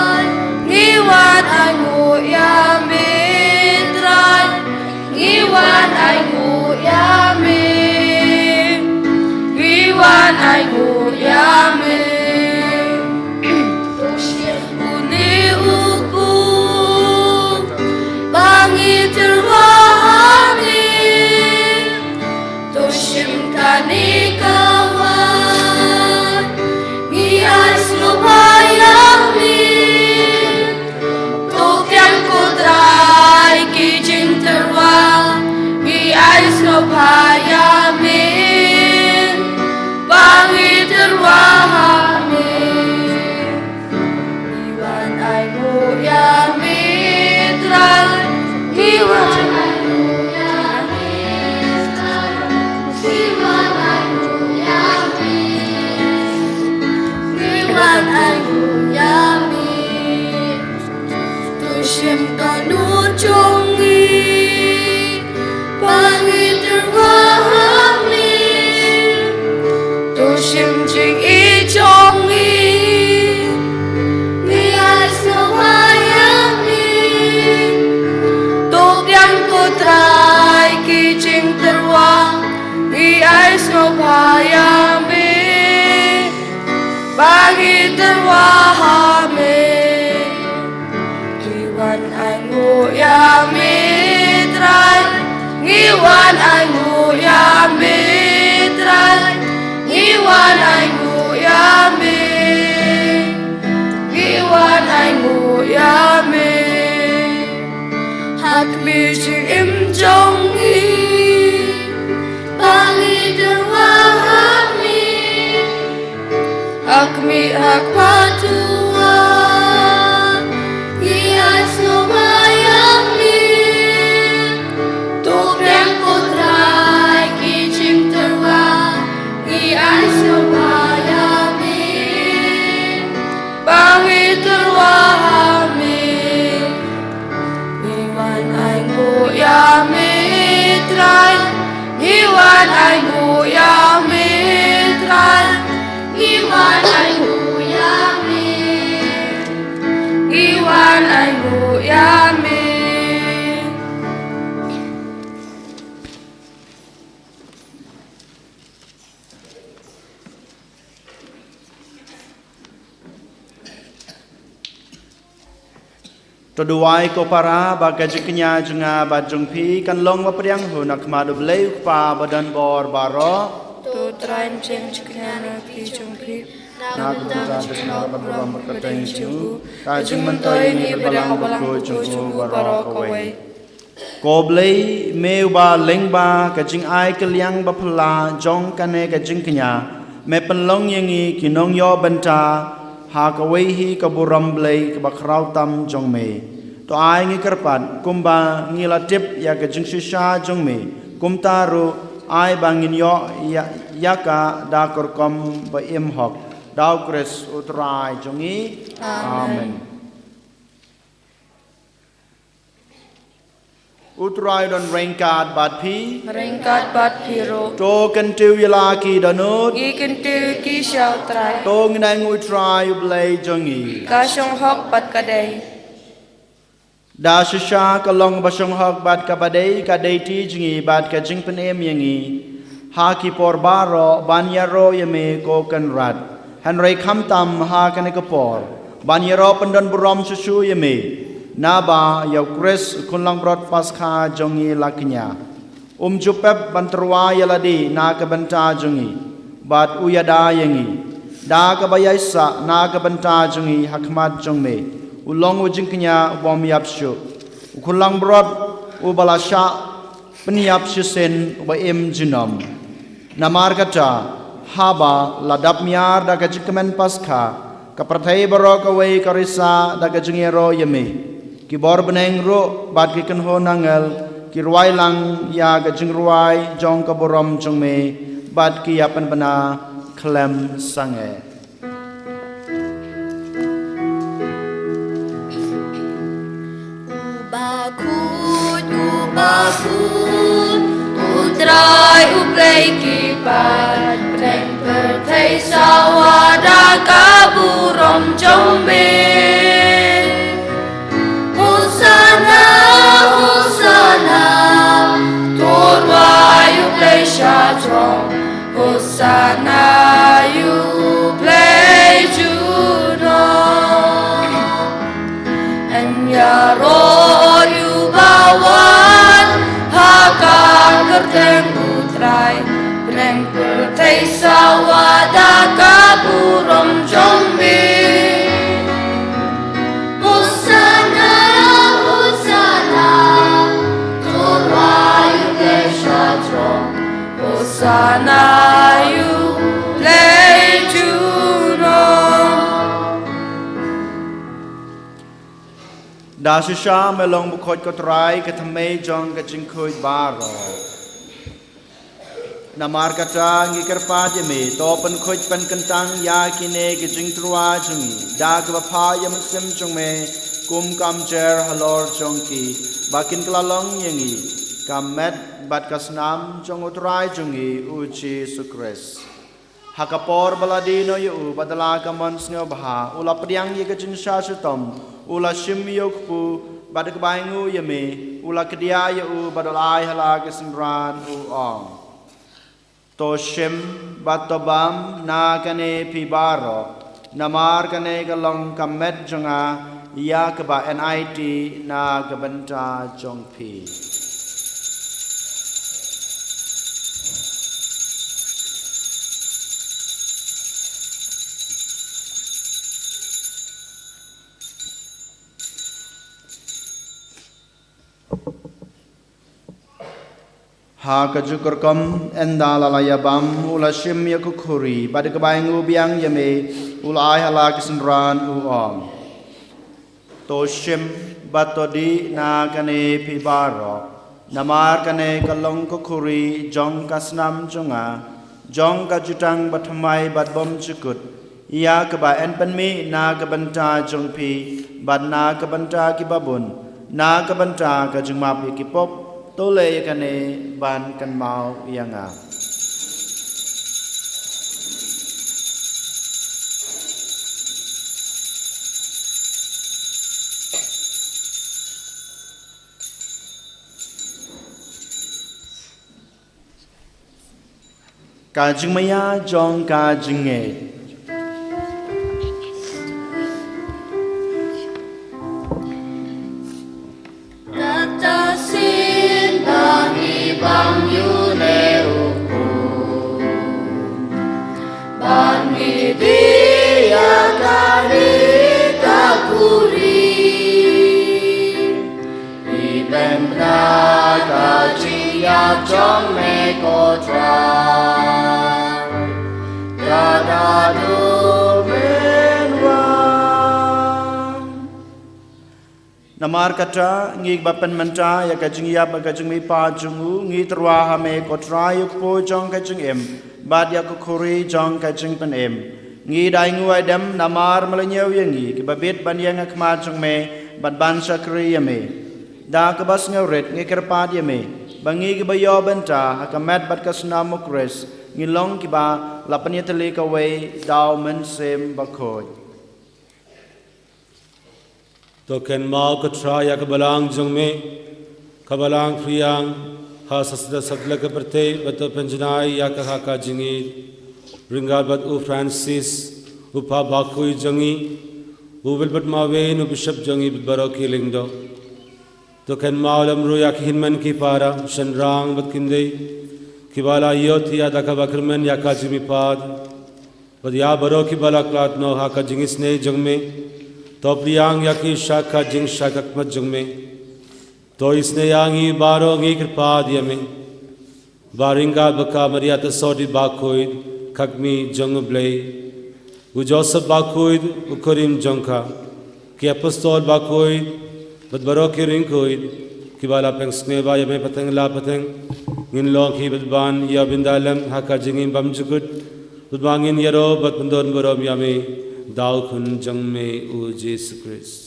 Ngi wan ainguh ïa me Trai. Ngi wan ainguh ïa me. Ngi wan ainguh ïa me. Une u kum ba ngi tyrwa ha me. To shim kane ka wan, ngi ai sngewbha ïa me. To pdiang ko Trai ki jingtyrwa, ngi ai sngewbha ïa me. Ba ngi tyrwa ha me. Ngi wan ainguh ïa me Trai. Ngi wan ainguh ïa me Trai. Ngi wan ainguh ïa me. Ngi wan ainguh ïa me. To shim ka dohnud jong ngi. Ba ngi tyrwa ha me. To shim jingïeit jong ngi. Ngi ai sngewbha ïa me. To pdiang ko Trai ki jingtyrwa. Ngi ai sngewbha ïa me. Ba ngi tyrwa ha me. Ngi wan ainguh ïa me Trai. Ngi wan ainguh ïa me Trai. Ngi wan ainguh ïa me. Ngi wan ainguh ïa me. Ha khmih jingim jong ngi. Ba ngi tyrwa ha me. Ha khmih ha khmat u wan, ngi ai sngewbha ïa me. To pdiang ko Trai ki jingtyrwa, ngi ai sngewbha ïa me. Ba ngi tyrwa ha me. Ngi wan ainguh ïa me Trai. Ngi wan ainguh ïa me Trai. Ngi wan ainguh ïa me. Ngi wan ainguh ïa me. To duwai ko para ba ka jingkñia jong nga bad jong phi kan long ba pdiang hun ha khmat U Blei U Kpa ba don bor baroh. To Trai, jingkñia na ki jong phi. Na ka bynta ka jingïarap bad burom bad kyrteng jong u. Ka jingmyntoi ïa ngi bad balang bad bakhuid jong u baroh kawei. Ko Blei, me uba lyngba ka jingai kylliang baphylla jong kane ka jingkñia, me pynlong ïa ngi ki nongïoh bynta ha kawei hi ka burom Blei kaba khraw tam jong me. To ai ngi kyrpad kumba ngi la tip ïa ka jingshisha jong me, kumta ruh ai ba ngin ïoh ïa, ïa ka da ka rukom ba im hok. Da U Khrist U Trai jong ngi. Amen. Amen. U Trai don ryngkat bad phi. Ryngkat bad phi ruh. To kyntiew ïa la ki dohnud. Ngi kyntiew ki sha U Trai. To ngin ai nguh ïa U Trai U Blei jong ngi. Ka shong hok bad ka dei. Da shisha ka long ba shong hok bad kaba dei ka duty jong ngi bad ka jingpynim ïa ngi ha ki por baroh ban ïaroh ïa me ko Kynrad. Hynrei khamtam ha kane ka por ban ïaroh pyndon burom shuh shuh ïa me, naba ïa U Khrist U Khunlangbrot Paskha jong ngi la kñia. Um ju pep ban tyrwa ïa lade na ka bynta jong ngi bad u ïada ïa ngi da kaba ïaisah na ka bynta jong ngi ha khmat jong me. U long u jingkñia u bym ïap shuh, U Khunlangbrot uba la shah pynïap shisien, uba im junom. Namar kata, haba la dap miar da ka jingkmen Paskha, ka pyrthei baroh kawei ka risa da ka jingïaroh ïa me. Ki bor bneng ruh bad ki kynhun angel ki rwai lang ïa ka jingrwai jong ka burom jong me bad ki ïa pynbna khlem sangeh. Uba khuid, uba khuid, U Trai U Blei ki paid, bneng pyrthei sawa da ka burom jong me. Hosanna, Hosanna, to rwai ïa U Blei sha jrong. Hosanna ïa U Blei junom. Yn ïaroh ïa uba wan ha ka kyrteng U Trai. Bneng pyrthei sawa da ka burom jong me. Hosanna, Hosanna, to rwai ïa U Blei sha jrong. Hosanna ïa U Blei junom. Da shisha me long bakhuid ko Trai, ka thymmei jong ka jingkhuid baroh. Namar kata ngi kyrpad ïa me, to pynkhuid pynkyntang ïa kine ki jingtyrwa jong ngi da kaba phah ïa u Mynsiem jong me kum ka umjer halor jong ki, ba kin kylla long ïa ngi ka met bad ka snam jong U Trai jong ngi U Jisu Khrist. Ha ka por ba la die noh ïa u bad da la ka mon sngewbha, u la pdiang ïa ka jingshah shitom, u la shim ïa u kpu bad da kaba ainguh ïa me u la kdiah ïa u bad u la ai ha la ki synran, u ong: To shim bad to bam na kane phi baroh, namar kane ka long ka met jong nga, ïa kaba yn aiti na ka bynta jong phi. Ha kajuh ka rukom, ynda la la ïa bam, u la shim ïa ka khuri, bad da kaba ainguh biang ïa me, u la ai ha la ki synran, u ong: To shim bad to dih na kane phi baroh, namar kane ka long ka khuri jong ka snam jong nga, jong ka jutang bathymmai bad bymjukut, ïa kaba yn pynmih na ka bynta jong phi bad na ka bynta kiba bun, na ka bynta ka jingmap ïa ki pop. To leh ïa kane ban kynmaw ïa nga. Ka jingmaïa jong ka jingngeit. Kata sien ba ngi bam ïa une u khun, ba ngi dih ïa kane ka khuri, ngi pynbna jong me ko Trai. Kata du men wan. Namar kata, ngi ba pynmynta ïa ka jingïap ka jingmihpat jong u, ngi tyrwa ha me ko Trai u kpu jong ka jingim, bad ïa ka khuri jong ka jingpynim. Ngi da ainguh aidem namar me la ñiew ïa ngi kiba bit ban ïeng ha khmat jong me, bad ban shakri ïa me. Da kaba sngewrit ngi kyrpad ïa me ba ngi kiba ïoh bynta ha ka met bad ka snam u Khrist, ngin long kiba la pynïatylli kawei da u Mynsiem Bakhuid. To kynmaw ko Trai ïa ka balang jong me, ka balang phriang, ha sasda satlak ka pyrthei, bad to pynjanai ïa ka ha ka jingïeit. Ryngkat bad u Francis, u Pap Bakhuid jong ngi, u Wilbert Mawei, u Bishop jong ngi, bad baroh ki lyngdoh. To kynmaw lem ruh ïa ki hynmen ki para, shynrang bad khyndai, kiba la ïohthiah da kaba kyrmen ïa ka jingmihpat. Bad ïa baroh kiba la khlad noh ha ka jingisynei jong me. To pdiang ïa ki sha ka jingshai khmat jong me. To isynei ïa ngi baroh, ngi kyrpad ïa me. Ba ryngkat bad ka Maria Theisotti Bakhuid, ka kmie jong u Blei, u Joseph Bakhuid, u kurim jong ka, ki apostol bakhuid, bad baroh ki riewkhuid, kiba la pynsngewbha ïa me pateng la pateng, ngin long ki bad ban ïa bynta lem ha ka jingim bymjukut, bad ba ngin ïaroh bad pyndon burom ïa me, da u Khun jong me u Jisu Khrist.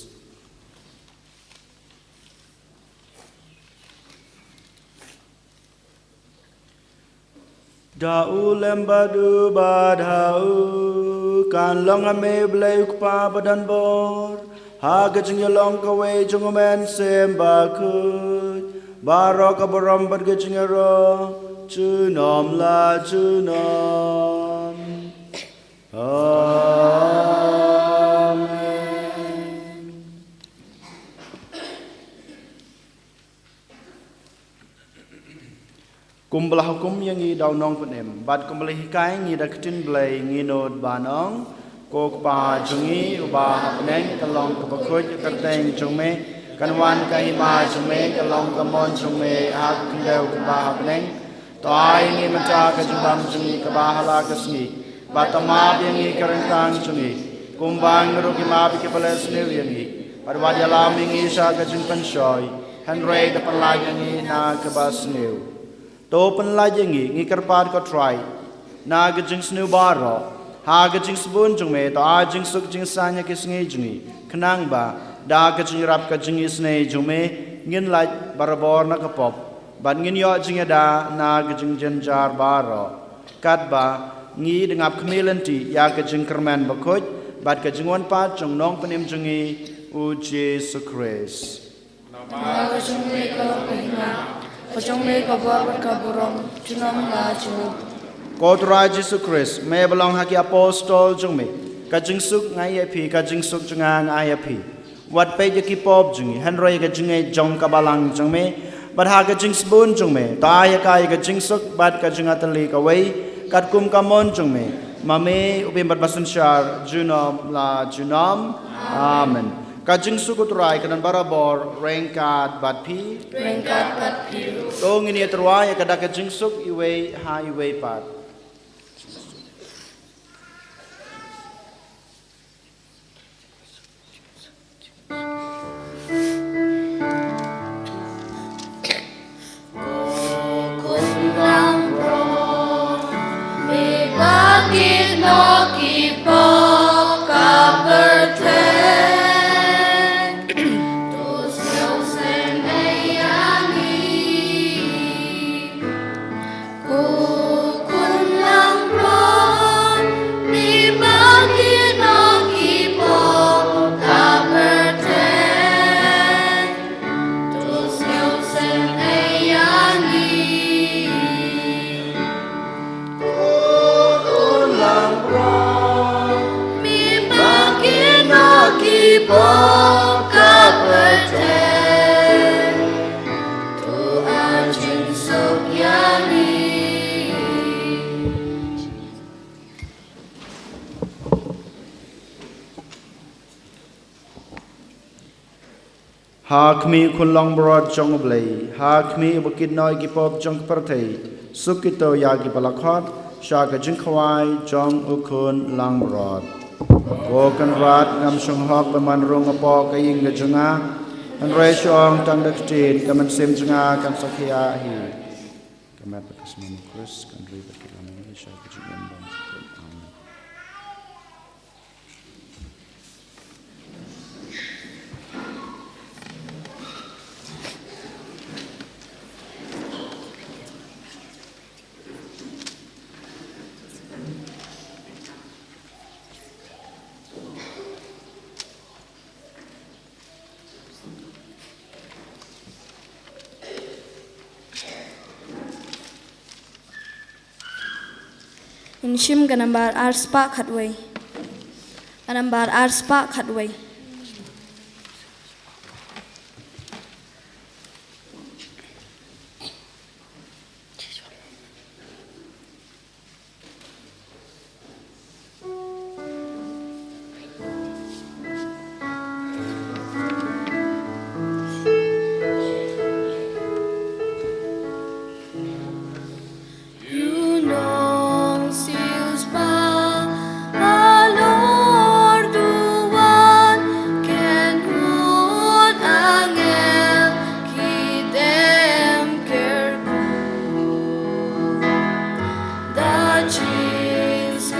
Da u lem bad u bad ha u, kan long ha me u Blei u Kpa badonbor, ha ka jingïalong kawei jong u Mynsiem Bakhuid, baroh ka burom bad ka jingïaroh, junom la junom. Amen. Kumba la hukum ïa ngi da u Nongpynim, bad kumba la hikai ïa ngi da ka ktien Blei, ngin nud ban ong: Ko Kpa jong ngi uba ha bneng, ka long kaba khuid ka kyrteng jong me, kan wan ka hima jong me, ka long ka mon jong me ha ka khyndew kumba ha bneng. To ai ïa ngi mynta ka jingbam jong ngi kaba ha la ka sngi, bad to map ïa ngi ka ryngkang jong ngi, kumba ngi ruh ngi map ïa kiba la sniew ïa ngi, bad wat ïalam ïa ngi sha ka jingpynshoi, hynrei to pynlait ïa ngi na kaba sniew. To pynlait ïa ngi, ngi kyrpad ko Trai, na ka jingsniew baroh, ha ka jingsbun jong me, to ai jingsuk jingsaiñ ha ki sngi jong ngi, khnang ba da ka jingïarap ka jingisynei jong me, ngin lait barabor na ka pop, bad ngin ïoh jingïada na ka jingjynjar baroh, katba ngi dang ap khmih lynti ïa ka jingkyrmen bakhuid bad ka jingwan pat jong u Nongpynim jong ngi u Jisu Khrist. Namar ka jong me ka long ka hima, ka jong me ka bor bad ka burom, junom la junom. Ko Trai Jisu Khrist, me ba long ha ki apostol jong me: Ka jingsuk nga ai ïa phi, ka jingsuk jong nga nga ai ïa phi. Wat peit ïa ki pop jong ngi, hynrei ïa ka jingngeit jong ka balang jong me. Bad ha ka jingsbun jong me, to ai ïa ka, ïa ka jingsuk bad ka jingïatylli kawei, katkum ka mon jong me, ma me u bym bad ba synshar junom la junom. Amen. Ka jingsuk u Trai kan don barabor ryngkat bad phi. Ryngkat bad phi ruh. To ngin ïatyrwa ïa ka da ka jingsuk iwei ha iwei pat. Ko Khun langbrot, me ba kino ki pop ka pyrthei, to sngewsih ïa ngi. Ko Khun langbrot, me ba kino ki pop ka pyrthei, to ai jingsuk ïa ngi. Ha khmih u Khun langbrot jong U Blei, ha khmih uba kit noh ïa ki pop jong ka pyrthei, suk kito ïa kiba la khot sha ka jingkhawai jong u Khun langbrot. Ko Kynrad, ngam shong hok ba man rung hapoh ka ïing ka jong nga, hynrei shu ong tang da ka ktien, ka mynsiem jong nga kan sa khia hi. Ka met bad ka snam u Khrist kan ri bad ki lynti sha ka jingim bymjukut. Amen. Ngin shim ka nambar ar spah khatwei. Ka nambar ar spah khatwei. Ïa u nongsiewspah halor duwan, ken mut angel ki dem kyrkhu. Da jingsngewrit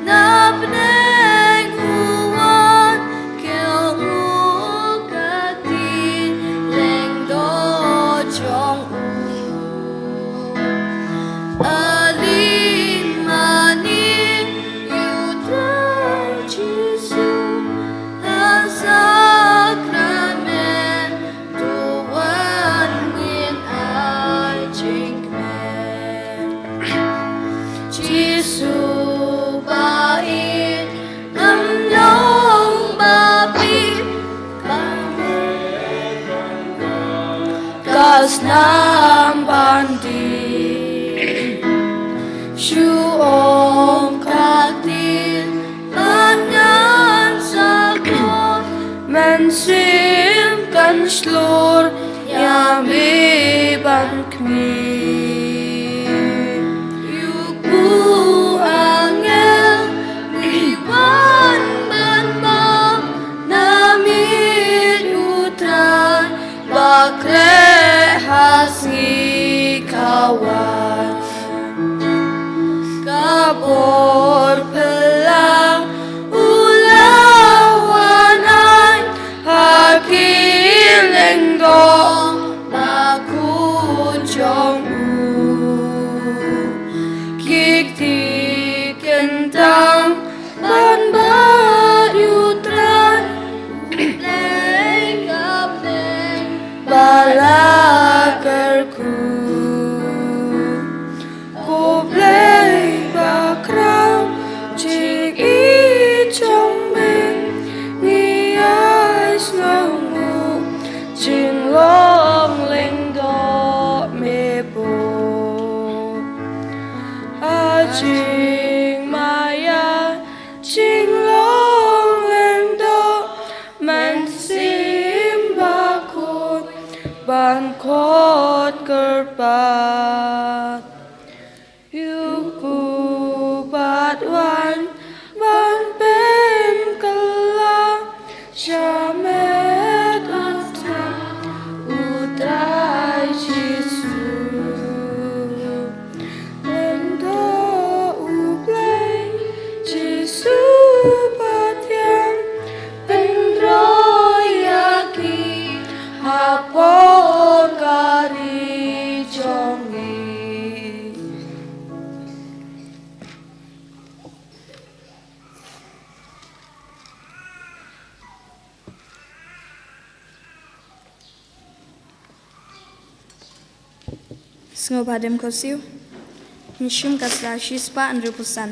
na bneng u wan, kiew nguh ka kti lyngdoh jong u. Aling mane ïa u Trai Jisu ha sakramen, to wan ngin ai jingkmen. Jisu ba ïeit, ngam long ba bieit, ka snam ban dih. Shu ong ka ktien bad ngan sa khot, mynsiem kan shlur ïa me ban khmih. Ïa u angel ngi wan ban bam na miet u Trai ba khreh ha sngi kawei. Ka bor phylla u la wan ai ha ki lyngdoh bakhuid jong u. Ki kti kyntang ban bat ïa u Trai, U Blei ka bneng ba la kyrkhu. Ko Blei bakhraw, jingïeit jong me ngi ïai sngewnguh, jinglong lyngdoh me bud. Ha jingmaïa jinglong lyngdoh, mynsiem bakhuid ban khot kyrpad. Ïa u kpu bad waiñ ban pynkylla sha met u Trai, u Trai Jisu. Lyngdoh U Blei Jisu Pathian, pynroi ïa ki hapoh ka ri jong ngi. Sngewbha dem khawsiew. Ngin shim ka sla shispah hynriewphew san.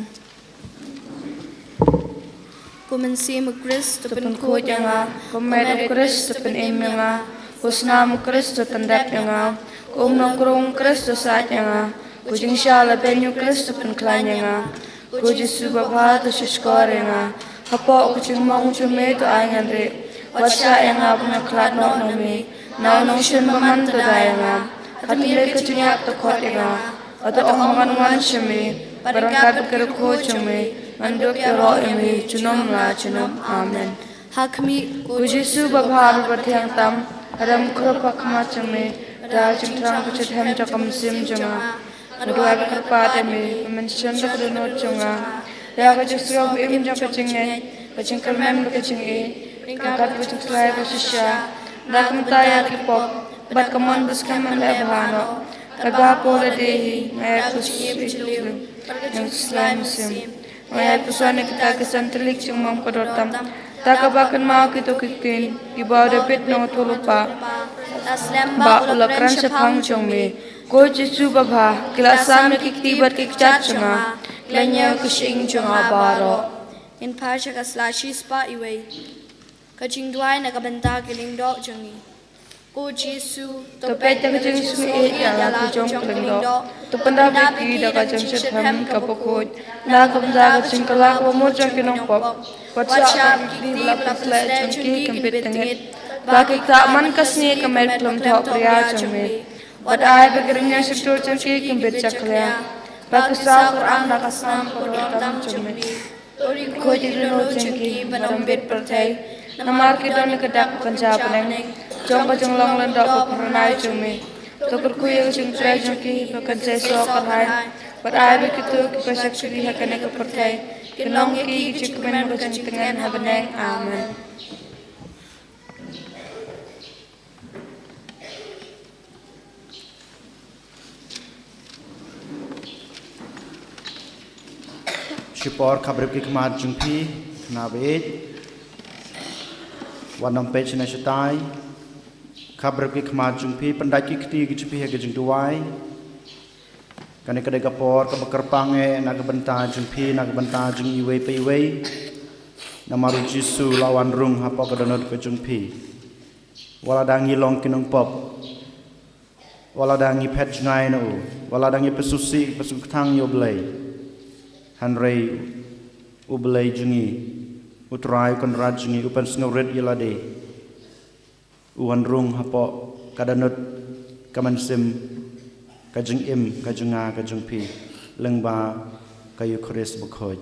Ko mynsiem u Khrist to pynkhuid ïa nga, ko met u Khrist to pynim ïa nga, ko snam u Khrist to pyndep ïa nga, ko um nongkrong u Khrist to sait ïa nga, ko jingshah labeiñ u Khrist to pynkhlaiñ ïa nga, ko Jisu babha to sngewsih ïa nga, hapoh ka jingmong jong me to ai ngan rieh. Wat shah ïa nga ba nga khlad noh na me, na u nongshun bymman to da ïa nga. Hynrei ka jingïap to khot ïa nga. Hato ong ba ngan wan sha me, bad ryngkat bad ka riewkhuid jong me, ngan dup ïaroh ïa me junom la junom. Amen. Ha khmih, ko Jisu babha bad bathiang tam, hato ym khrup ha khmat jong me, da ka jingthrang ka jingthrang jong ka mynsiem jong nga. Nga duwai bad kyrpad ïa me, ba men shon da ka dohnud jong nga, ïa ka jingsngew ba im jong ka jingngeit, ka jingkyrmen bad ka jingïeit, ryngkat bad ka jingkhlaiñ ba shisha, da ka bynta ïa ki pop, bad ka mon ba skhem ban leh bha noh. Katba hapoh lade hi, nga ïaid ka jingim jylliew, ïa ka jingslai mynsiem. Nga ïaid pyrshah na kita ki san tylli ki jingmam ka dohnud tam, da kaba kynmaw kito ki ktien, kiba u Dabid nongïathuhlypa, ba u la kren shaphang jong me. Ko Jisu babha, ki la sam na ki kti bad ki kjat jong nga, ki la ñiew ka shyieng jong nga baroh. Ngin phai sha ka sla shispah iwei. Ka jingduwai na ka bynta ki lyngdoh jong ngi. Ko Jisu, to peit da ka jingsngewsih ïa la ki jong ki lyngdoh, to pyndap ïa ki da ka jingshitrhem kaba khuid, na ka bynta ka jingkylla kaba mut jong ki nongpop. Wat shah ba ki kti ba la pynsleh jong ki kin bit tyngit, ba ki ktah man ka sngi ka met khlem thoh bria jong me. Wat ai ba ki rynïeng shyntur jong ki kin bit jakhlia, ba ki saw kyr-ang da ka snam ka dohnud tam jong me. To ri khuid ïa ki dohnud jong ki ban ym bit pyrthei, namar ki don ïa ka dak ba kynja bneng, jong ka jinglong lyngdoh ba phyrnai jong me. To kyrkhu ïa ka jingtrei jong ki ba kan seisoh kyrhai, bad ai ba kito kiba shakri ha kane ka pyrthei kin long ïa ki ka jingkmen bad ka jingtngen ha bneng. Amen. Shipor khapbrip ki khmat jong phi, khynnah baieit. Wat nym peit shane shatai. Khapbrip ki khmat jong phi, pyndait ki kti ki jong phi ha ka jingduwai. Kane ka dei ka por kaba kyrpang eh na ka bynta jong phi, na ka bynta jong iwei pa iwei. Namar u Jisu la wan rung hapoh ka dohnud ka jong phi. Wat la da ngi long ki nongpop, wat la da ngi phet jngai na u, wat la da ngi pynsngewsih pynsngewkthang ïa U Blei, hynrei U Blei jong ngi, U Trai Kynrad jong ngi, u pynsngewrit ïa lade. U wan rung hapoh ka dohnud, ka mynsiem, ka jingim ka jong nga ka jong phi, lyngba ka Eukharist bakhuid.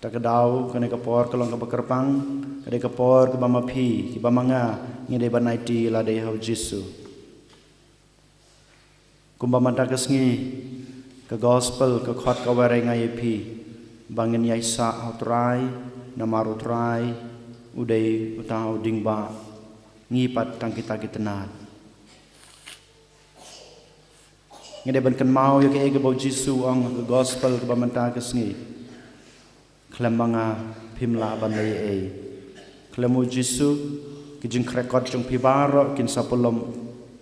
Ta ka daw, kane ka por ka long kaba kyrpang, ka dei ka por kaba ma phi, kiba ma nga, ngi dei ban aiti lade ha u Jisu. Kumba mynta ka sngi, ka gospel ka khot ka wanrah ïa ngi ïa phi, ba ngin ïaisah ha u Trai, namar u Trai u dei uta u dieng ba ngi pat tang kita ki tnat. Ngi dei ban kynmaw ïa kaei kaba u Jisu u ong ha ka gospel kaba mynta ka sngi. Khlem ma nga phim lah ban leh ei ei. Khlem u Jisu, ki jingkyrkhu jong phi baroh kin sa pulom,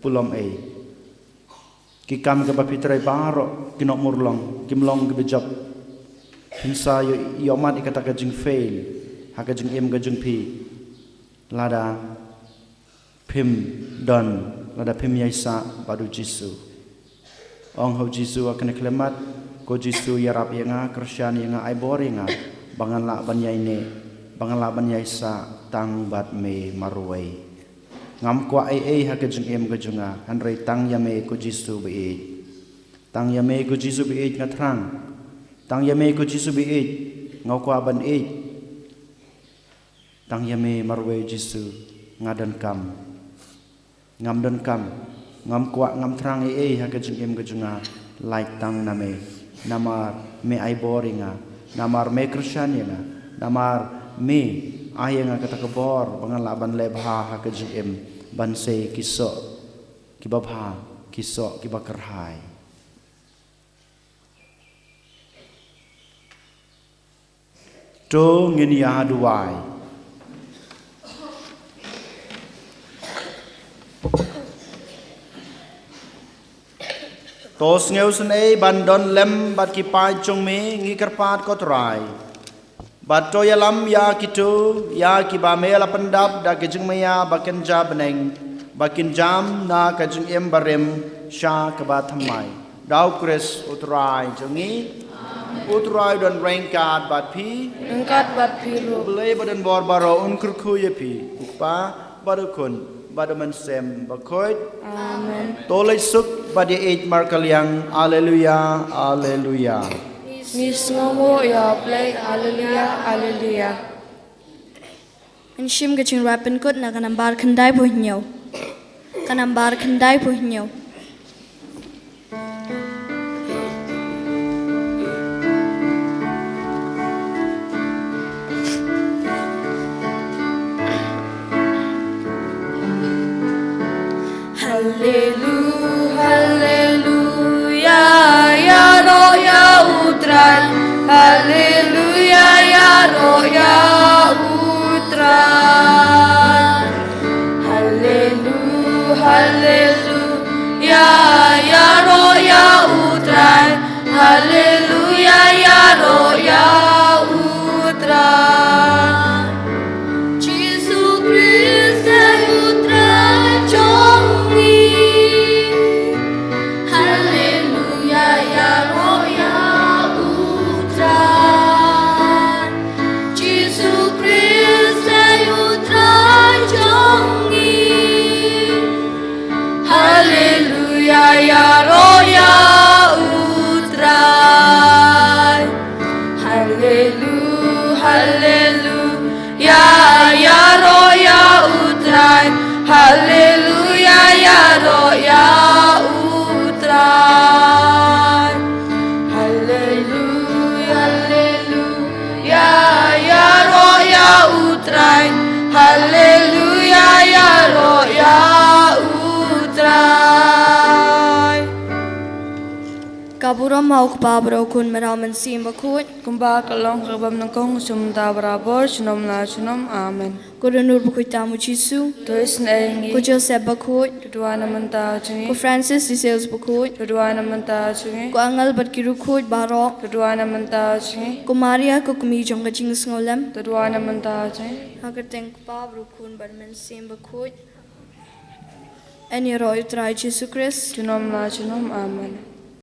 pulom ei. Ki kam kiba phi trei baroh ki nongmurlong, kim long kiba jop. Phin sa ïoh, ïohmad ïa kata ka jingfail ha ka jingim ka jong phi. Lada phim don, lada phim ïaisah bad u Jisu. Ong ha u Jisu ha kane ka khyllipmat, ko Jisu ïarap ïa nga, kyrshan ïa nga, ai bor ïa nga, ba ngan lah ban ïaineh, ba ngan lah ban ïaisah tang bad me marwei. Ngam kwah ei ei ha ka jingim ka jong nga, hynrei tang ïa me ko Jisu baieit. Tang ïa me ko Jisu baieit nga thrang. Tang ïa me ko Jisu baieit nga kwah ban ïeit. Tang ïa me marwei Jisu nga donkam. Ngam donkam, ngam kwah, ngam thrang ei ei ha ka jingim ka jong nga, lait tang na me. Namar me ai bor ïa nga, namar me kyrshan ïa nga, namar me ai ïa nga kata ka bor ba ngan lah ban leh bha ha ka jingim, ban sei ki soh kiba bha, ki soh kiba kyrhai. To ngin ïa duwai. To sngewsynei ban don lem bad ki paid jong me, ngi kyrpad ko Trai. Bad to ïalam ïa kito ïa kiba me la pyndap da ka jingmaïa ba kynja bneng, ba kin jam na ka jingim barim sha kaba thymmai. Da u Khrist u Trai jong ngi. U Trai u don ryngkat bad phi. Ryngkat bad phi ruh. U Blei ba don bor baroh un kyrkhu ïa phi, u Kpa bad u Khun bad u Mynsiem Bakhuid. Amen. To leit suk bad ïa ïeit markylliang. Alleluia, alleluia. Ngi sngewnguh ïa U Blei. Alleluia, alleluia. Ngan shim ka jingrwai pynkut na ka nambar khyndaiphew hynñiew. Ka nambar khyndaiphew hynñiew. Haleluya, haleluya, ïaroh ïa U Trai. Haleluya, ïaroh ïa U Trai. Haleluya, haleluya, ïaroh ïa U Trai. Haleluya, ïaroh ïa U Trai. Jisu Khrist dei U Trai jong ngi. Haleluya, ïaroh ïa U Trai. Jisu Khrist dei U Trai jong ngi. Haleluya, ïaroh ïa U Trai. Haleluya, haleluya, ïaroh ïa U Trai. Haleluya, ïaroh ïa U Trai. Haleluya, haleluya, ïaroh ïa U Trai. Haleluya, ïaroh ïa U Trai. Ka burom ha U Kpa bad ha U Khun bad ha U Mynsiem Bakhuid. Kumba ka long ha kaba nyngkong, sha mynta barabor, junom la junom. Amen. Ko Dohnud bakhuid tam U Jisu. To isynei ïa ngi. Ko Joseph bakhuid. To duwai na ka bynta jong ngi. Ko Francis de Sales bakhuid. To duwai na ka bynta jong ngi. Ko Angel bad ki riewkhuid baroh. To duwai na ka bynta jong ngi. Ko Maria ko kmie jong ka jingsngewlem. To duwai na ka bynta jong ngi. Ha ka kyrteng U Kpa bad U Khun bad U Mynsiem Bakhuid. Yn ïaroh ïa U Trai Jisu Khrist. Junom la junom. Amen.